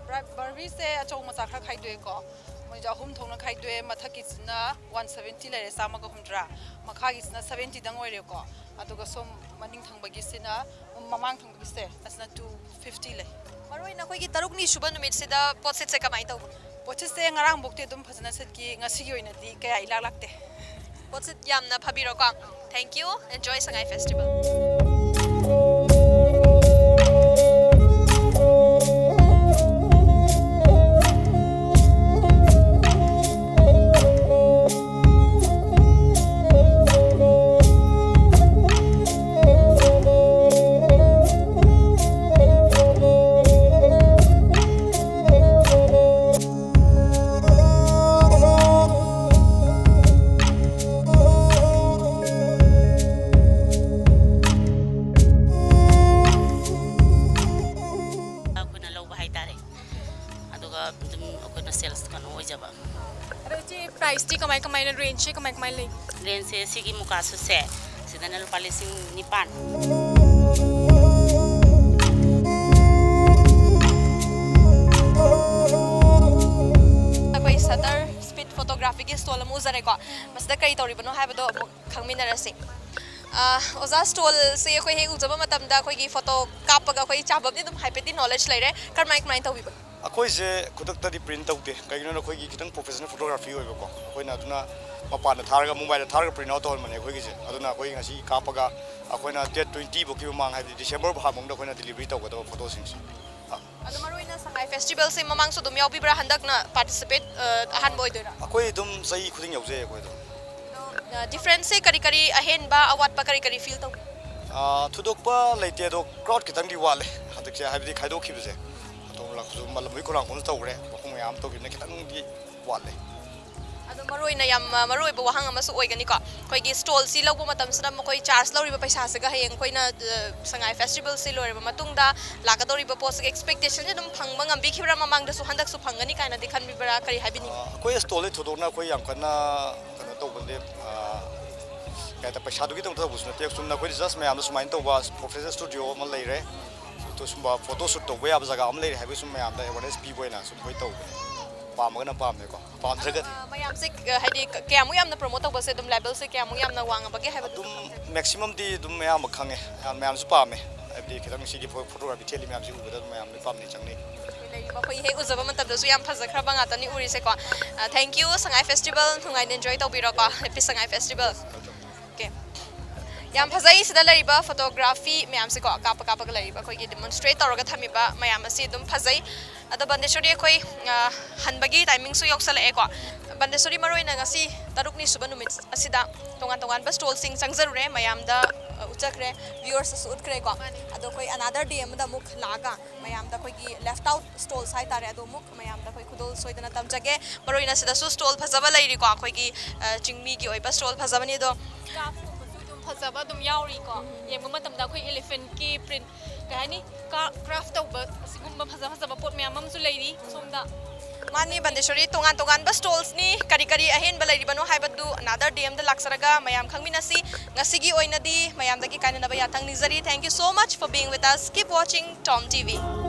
Bar-, Barbie ꯁꯦ ꯑꯆꯧ ꯃꯆꯥ ꯈꯔ ꯈꯥꯏꯗꯣꯛꯑꯦꯀꯣ꯫ ꯃꯣꯏꯁꯦ ꯑꯍꯨꯝ ꯊꯣꯛꯅ ꯈꯥꯏꯗꯣꯛꯑꯦ꯫ ꯃꯊꯛꯀꯤꯁꯤꯅ one seventy ꯂꯩꯔꯦ, ꯆꯥꯝꯃꯒ ꯍꯨꯝꯗ꯭ꯔꯥ꯫ ꯃꯈꯥꯒꯤꯁꯤꯅ seventy ꯗꯪ ꯑꯣꯏꯔꯦꯀꯣ꯫ ꯑꯗꯨꯒ ꯁꯣꯝ ꯃꯅꯤꯡ ꯊꯪꯕꯒꯤꯁꯤꯅ, ꯃꯃꯥꯡ ꯊꯪꯕꯒꯤꯁꯦ, ꯑꯁꯤꯅ two fifty ꯂꯩ꯫ ꯃꯔꯨ ꯑꯣꯏꯅ ꯑꯩꯈꯣꯏꯒꯤ ꯇꯔꯨꯛꯅꯤ ꯁꯨꯕ ꯅꯨꯃꯤꯠꯁꯤꯗ ꯄꯣꯠꯁꯤꯠꯁꯦ ꯀꯃꯥꯏꯅ ꯇꯧꯕ? ꯄꯣꯠꯁꯤꯠꯁꯦ ꯉꯔꯥꯡꯐꯧꯗꯤ ꯑꯗꯨꯝ ꯐꯖꯅ ꯁꯤꯠꯈꯤ, ꯉꯁꯤꯒꯤ ꯑꯣꯏꯅꯗꯤ ꯀꯌꯥ ꯏꯂꯥꯛ ꯂꯥꯛꯇꯦ꯫ ꯄꯣꯠꯁꯤꯠ ꯌꯥꯝꯅ ꯐꯕꯤꯔꯣꯀꯣ꯫ Thank you. Enjoy Sangai Festival. ꯑꯩꯈꯣꯏꯅ ꯂꯧꯕ ꯍꯥꯏꯇꯥꯔꯦ꯫ ꯑꯗꯨꯒ ꯑꯗꯨꯝ ꯑꯩꯈꯣꯏꯅ sales ꯀꯩꯅꯣ ꯑꯣꯏꯖꯕ꯫ ꯑꯗꯣ ꯏꯆꯦ, price ꯇꯤ ꯀꯃꯥꯏ ꯀꯃꯥꯏꯅ, range ꯁꯦ ꯀꯃꯥꯏ ꯀꯃꯥꯏꯅ ꯂꯩ? Range ꯁꯦ ꯁꯤꯒꯤ ꯃꯨꯀꯥ suit ꯁꯦ, ꯁꯤꯗꯅ ꯂꯨꯄꯥ ꯂꯤꯁꯤꯡ ꯅꯤꯄꯥꯟ꯫ ꯑꯩꯈꯣꯏ shutter speed photography ꯒꯤ stall ꯑꯃ ꯎꯖꯔꯦꯀꯣ꯫ ꯃꯁꯤꯗ ꯀꯔꯤ ꯇꯧꯔꯤꯕꯅꯣ ꯍꯥꯏꯕꯗꯣ ꯑꯃꯨꯛ ꯈꯪꯃꯤꯟꯅꯔꯁꯤ꯫ ꯑ, ꯑꯣꯖꯥ, stall ꯁꯦ ꯑꯩꯈꯣꯏ ꯍꯦꯛ ꯎꯖꯕ ꯃꯇꯝꯗ ꯑꯩꯈꯣꯏꯒꯤ photo ꯀꯥꯞꯄꯒ ꯑꯩꯈꯣꯏ ꯆꯥꯕꯝꯗꯤ ꯑꯗꯨꯝ ꯍꯥꯏꯐꯦꯠꯇꯤ knowledge ꯂꯩꯔꯦ꯫ ꯀꯔꯝꯍꯥꯏ, ꯀꯃꯥꯏꯅ ꯇꯧꯕꯤꯕ? ꯑꯩꯈꯣꯏꯁꯦ ꯈꯨꯗꯛꯇꯗꯤ ꯄ꯭ꯔꯤꯟ ꯇꯧꯗꯦ, ꯀꯩꯒꯤꯅꯣꯗ ꯑꯩꯈꯣꯏꯒꯤ ꯈꯤꯇꯪ ꯄ꯭ꯔꯣꯐꯦꯁꯅꯦꯜ ꯐꯣꯇꯣꯒ꯭ꯔꯥꯐꯤ ꯑꯣꯏꯕꯀꯣ꯫ ꯑꯩꯈꯣꯏꯅ ꯑꯗꯨꯅ ꯃꯄꯥꯟꯗ ꯊꯥꯔꯒ, ꯃꯣꯕꯥꯏꯜꯗ ꯊꯥꯔꯒ ꯄ꯭ꯔꯤꯟ ꯑꯥꯎꯠ ꯇꯧꯍꯟꯕꯅꯦ ꯑꯩꯈꯣꯏꯒꯤꯁꯦ꯫ ꯑꯗꯨꯅ ꯑꯩꯈꯣꯏ ꯉꯁꯤ ꯀꯥꯞꯄꯒ ꯑꯩꯈꯣꯏꯅ ꯗꯦꯠ ꯇ꯭ꯋꯦꯟꯇꯤ ꯐꯥꯎꯒꯤ ꯃꯃꯥꯡ, ꯍꯥꯏꯕꯗꯤ ꯗꯤꯁꯦꯝꯕꯔ ꯐꯥꯕ ꯃꯅꯨꯡꯗ ꯑꯩꯈꯣꯏꯅ ꯗꯤꯂꯤꯚꯔꯤ ꯇꯧꯒꯗꯕ ꯐꯣꯇꯣꯁꯤꯡꯁꯦ꯫ ꯑꯗꯣ ꯃꯔꯨꯑꯣꯏꯅ ꯁꯉꯥꯏ ꯐꯦꯁꯇꯤꯚꯦꯜꯁꯦ ꯃꯃꯥꯡꯁꯨ ꯑꯗꯨꯝ ꯌꯥꯎꯕꯤꯕ꯭ꯔꯥ? ꯍꯟꯗꯛꯅ ꯄꯥꯔꯇꯤꯁꯤꯄꯦꯠ ꯑꯍꯥꯟꯕ ꯑꯣꯏꯗꯣꯏꯔꯥ? ꯑꯩꯈꯣꯏ ꯑꯗꯨꯝ ꯆꯍꯤ ꯈꯨꯗꯤꯡ ꯌꯥꯎꯖꯩ ꯑꯩꯈꯣꯏ ꯑꯗꯨꯝ꯫ ꯑꯗꯣ ꯗꯤꯐ꯭ꯔꯦꯟꯁꯁꯦ ꯀꯔꯤ ꯀꯔꯤ, ꯑꯍꯦꯟꯕ ꯑꯋꯥꯠꯄ ꯀꯔꯤ ꯀꯔꯤ ꯐꯤꯜ ꯇꯧꯒꯦ? ꯑꯥ, ꯊꯣꯏꯗꯣꯛꯄ ꯂꯩꯇꯦ, ꯑꯗꯣ ꯀ꯭ꯔꯥꯎꯗ ꯈꯤꯇꯪꯗꯤ ꯋꯥꯠꯂꯦ ꯍꯟꯗꯛꯁꯦ, ꯍꯥꯏꯕꯗꯤ ꯈꯥꯏꯗꯣꯛꯈꯤꯕꯁꯦ꯫ ꯑꯇꯣꯞꯄ ꯂꯥꯛꯄꯁꯨ ꯃꯂꯝ ꯍꯣꯏ ꯈꯣꯏꯔꯥꯡꯈꯣꯡꯁꯨ ꯇꯧꯈ꯭ꯔꯦ, ꯃꯐꯝ ꯃꯌꯥꯝ ꯑꯃ ꯇꯧꯈꯤꯕꯅ ꯈꯤꯇꯪꯗꯤ ꯋꯥꯠꯂꯦ꯫ ꯑꯗꯣ ꯃꯔꯨꯑꯣꯏꯅ ꯌꯥꯝ, ꯑ, ꯃꯔꯨꯑꯣꯏꯕ ꯋꯥꯍꯪ ꯑꯃꯁꯨ ꯑꯣꯏꯒꯅꯤꯀꯣ꯫ ꯑꯩꯈꯣꯏꯒꯤ ꯁ꯭ꯇꯣꯜꯁꯤ ꯂꯧꯕ ꯃꯇꯝꯁꯤꯗ ꯃꯈꯣꯏ ꯆꯥꯔꯖ ꯂꯧꯔꯤꯕ ꯄꯩꯁꯥꯁꯤꯒ ꯍꯌꯦꯡ ꯑꯩꯈꯣꯏꯅ, ꯑ, ꯁꯉꯥꯏ ꯐꯦꯁꯇꯤꯚꯦꯜꯁꯤ ꯂꯣꯏꯔꯕ ꯃꯇꯨꯡꯗ ꯂꯥꯛꯀꯗꯧꯔꯤꯕ ꯄꯣꯠꯁꯤꯒ ꯑꯦꯛꯁꯄꯦꯛꯇꯦꯁꯟꯁꯤ ꯑꯗꯨꯝ ꯐꯪꯕ ꯉꯝꯕꯤꯈꯤꯕ꯭ꯔꯥ? ꯃꯃꯥꯡꯗꯁꯨ ꯍꯟꯗꯛꯁꯨ ꯐꯪꯒꯅꯤ ꯀꯥꯏꯅꯗꯤ ꯈꯟꯕꯤꯕ꯭ꯔꯥ? ꯀꯔꯤ ꯍꯥꯏꯕꯤꯅꯤꯡꯉꯤ? ꯑ, ꯑꯩꯈꯣꯏ ꯁ꯭ꯇꯣꯜꯗꯤ ꯊꯣꯏꯗꯣꯛꯅ ꯑꯩꯈꯣꯏ ꯌꯥꯝ ꯀꯟꯅ ꯀꯩꯅꯣ ꯇꯧꯕꯗꯤ, ꯑ, ꯀꯩ ꯍꯥꯏꯇꯥꯔꯦ, ꯄꯩꯁꯥꯗꯨꯒꯤꯗꯃꯛꯇ ꯇꯧꯕꯁꯨ ꯅꯠꯇꯦ꯫ ꯆꯨꯝꯅ ꯑꯩꯈꯣꯏꯗꯤ ꯖꯁ ꯃꯌꯥꯝꯗ ꯁꯨꯃꯥꯏꯅ ꯇꯧꯕ ꯄ꯭ꯔꯣꯐꯦꯁꯅꯦꯜ ꯁ꯭ꯇꯨꯗꯤꯑꯣ ꯑꯃ ꯂꯩꯔꯦ, ꯑꯗꯨ ꯁꯨꯝꯕ ꯐꯣꯇꯣ ꯁꯨꯠ ꯇꯧꯕ ꯌꯥꯕ ꯖꯒꯥ ꯑꯃ ꯂꯩꯔꯦ ꯍꯥꯏꯕꯒꯤ ꯁꯨꯝ ꯃꯌꯥꯝꯗ ꯑꯦꯋꯥꯔꯅꯦꯁ ꯄꯤꯕ ꯑꯣꯏꯅ ꯁꯨꯝ ꯑꯩꯈꯣꯏ ꯇꯧꯕꯅꯦ꯫ ꯄꯥꯝꯃꯒꯅ ꯄꯥꯝꯃꯦꯀꯣ, ꯄꯥꯝꯗ꯭ꯔꯒꯗꯤ꯫ ꯑ, ꯃꯌꯥꯝꯁꯦ, ꯑ, ꯍꯥꯏꯗꯤ ꯀ-, ꯀꯌꯥꯃꯨꯛ ꯌꯥꯝꯅ ꯄ꯭ꯔꯣꯃꯣꯠ ꯇꯧꯕꯁꯦ ꯑꯗꯨꯝ ꯂꯦꯚꯦꯜꯁꯦ ꯀꯌꯥꯃꯨꯛ ꯌꯥꯝꯅ ꯋꯥꯡꯉꯕꯒꯦ ꯍꯥꯏꯕꯗꯨ ꯑꯗꯨꯝ ꯈꯪꯖꯩ꯫ ꯃꯦꯛꯁꯤꯃꯝꯗꯤ ꯑꯗꯨꯝ ꯑꯌꯥꯝꯕ ꯈꯪꯉꯦ, ꯌꯥꯝ, ꯃꯌꯥꯝꯁꯨ ꯄꯥꯝꯃꯦ꯫ ꯍꯥꯏꯕꯗꯤ ꯈꯤꯇꯪ ꯁꯤꯒꯤ ꯐꯣ-, ꯐꯣꯇꯣꯒ꯭ꯔꯥꯐꯤ ꯊꯦꯠꯂꯤ ꯃꯌꯥꯝꯁꯤ ꯎꯕꯗ ꯑꯗꯨꯝ ꯃꯌꯥꯝ ꯂꯣꯏ ꯄꯥꯝꯅꯩ, ꯆꯪꯅꯩ꯫ ꯂꯩꯔꯤꯕ ꯑꯩꯈꯣꯏ ꯍꯦꯛ ꯎꯖꯕ ꯃꯇꯝꯗꯁꯨ ꯌꯥꯝ ꯐꯖꯈ꯭ꯔꯕ ꯉꯥꯛꯇꯅꯤ ꯎꯔꯤꯁꯦꯀꯣ꯫ ꯑ, thank you, ꯁꯉꯥꯏ ꯐꯦꯁꯇꯤꯚꯦꯜ ꯅꯨꯡꯉꯥꯏꯅ ꯏꯟꯖꯣꯏ ꯇꯧꯕꯤꯔꯣꯀꯣ, ꯍꯦꯄꯤ ꯁꯉꯥꯏ ꯐꯦꯁꯇꯤꯚꯦꯜ꯫ ꯑꯣꯀꯦ꯫ ꯌꯥꯝ ꯐꯖꯩ꯫ ꯁꯤꯗ ꯂꯩꯔꯤꯕ ꯐꯣꯇꯣꯒ꯭ꯔꯥꯐꯤ ꯃꯌꯥꯝꯁꯤꯀꯣ, ꯀꯥꯞꯄ ꯀꯥꯞꯄꯒ ꯂꯩꯔꯤꯕ ꯑꯩꯈꯣꯏꯒꯤ ꯗꯤꯃꯣꯟꯁꯇ꯭ꯔꯦꯠ ꯇꯧꯔꯒ ꯊꯝꯃꯤꯕ ꯃꯌꯥꯝ ꯑꯁꯤ ꯑꯗꯨꯝ ꯐꯖꯩ꯫ ꯑꯗꯣ ꯕꯟꯗꯦꯁꯣꯔꯤ, ꯑꯩꯈꯣꯏ, ꯑ, ꯍꯟꯕꯒꯤ ꯇꯥꯏꯃꯤꯡꯁꯨ ꯌꯧꯁꯜꯂꯛꯑꯦꯀꯣ꯫ ꯕꯟꯗꯦꯁꯣꯔꯤ, ꯃꯔꯨꯑꯣꯏꯅ ꯉꯁꯤ ꯇꯔꯨꯛꯅꯤ ꯁꯨꯕ ꯅꯨꯃꯤꯠ ꯑꯁꯤꯗ ꯇꯣꯉꯥꯟ ꯇꯣꯉꯥꯟꯕ ꯁ꯭ꯇꯣꯜꯁꯤꯡ ꯆꯪꯖꯔꯨꯔꯦ, ꯃꯌꯥꯝꯗ, ꯑ, ꯎꯠꯆꯈ꯭ꯔꯦ, ꯚ꯭ꯌꯨꯋꯔꯁꯇꯁꯨ ꯎꯠꯈ꯭ꯔꯦꯀꯣ꯫ ꯑꯗꯣ ꯑꯩꯈꯣꯏ another day ꯑꯃꯗ ꯑꯃꯨꯛ ꯂꯥꯛꯑꯒ ꯃꯌꯥꯝꯗ ꯑꯩꯈꯣꯏꯒꯤ left out stalls ꯍꯥꯏꯇꯥꯔꯦ, ꯑꯗꯣ ꯑꯃꯨꯛ ꯃꯌꯥꯝꯗ ꯑꯩꯈꯣꯏ ꯈꯨꯗꯣꯜ ꯁꯣꯏꯗꯅ ꯇꯝꯖꯒꯦ꯫ ꯃꯔꯨꯑꯣꯏꯅ ꯁꯤꯗꯁꯨ ꯁ꯭ꯇꯣꯜ ꯐꯖꯕ ꯂꯩꯔꯤꯀꯣ, ꯑꯩꯈꯣꯏꯒꯤ, ꯑ, ꯆꯤꯡꯃꯤꯒꯤ ꯑꯣꯏꯕ ꯁ꯭ꯇꯣꯜ ꯐꯖꯕꯅꯤ ꯑꯗꯣ꯫ ꯀ꯭ꯔꯥꯐꯀꯨꯝꯕꯁꯨ ꯑꯗꯨꯝ ꯐꯖꯕ ꯑꯗꯨꯝ ꯌꯥꯎꯔꯤꯀꯣ꯫ ꯌꯦꯡꯕ ꯃꯇꯝꯗ ꯑꯩꯈꯣꯏ ꯏꯂꯤꯐꯦꯟꯠꯀꯤ ꯄ꯭ꯔꯤꯟꯠ, ꯀꯩ ꯍꯥꯏꯅꯤ, ꯀ꯭ꯔꯥꯐ ꯇꯧꯕ ꯑꯁꯤꯒꯨꯝꯕ ꯐꯖ ꯐꯖꯕ ꯄꯣꯠ ꯃꯌꯥꯝ ꯑꯃꯁꯨ ꯂꯩꯔꯤ ꯁꯣꯝꯗ꯫ ꯃꯥꯅꯤ ꯕꯟꯗꯦꯁꯣꯔꯤ, ꯇꯣꯉꯥꯟ ꯇꯣꯉꯥꯟꯕ ꯁ꯭ꯇꯣꯜꯁꯅꯤ, ꯀꯔꯤ ꯀꯔꯤ ꯑꯍꯦꯟꯕ ꯂꯩꯔꯤꯕꯅꯣ ꯍꯥꯏꯕꯗꯨ another day ꯑꯃꯗ ꯂꯥꯛꯆꯔꯒ ꯃꯌꯥꯝ ꯈꯪꯃꯤꯟꯅꯁꯤ꯫ ꯉꯁꯤꯒꯤ ꯑꯣꯏꯅꯗꯤ ꯃꯌꯥꯝꯗꯒꯤ ꯀꯥꯏꯅꯅꯕ ꯌꯥꯊꯪ ꯅꯤꯖꯔꯤ꯫ Thank you so much for being with us. Keep watching Tom T V.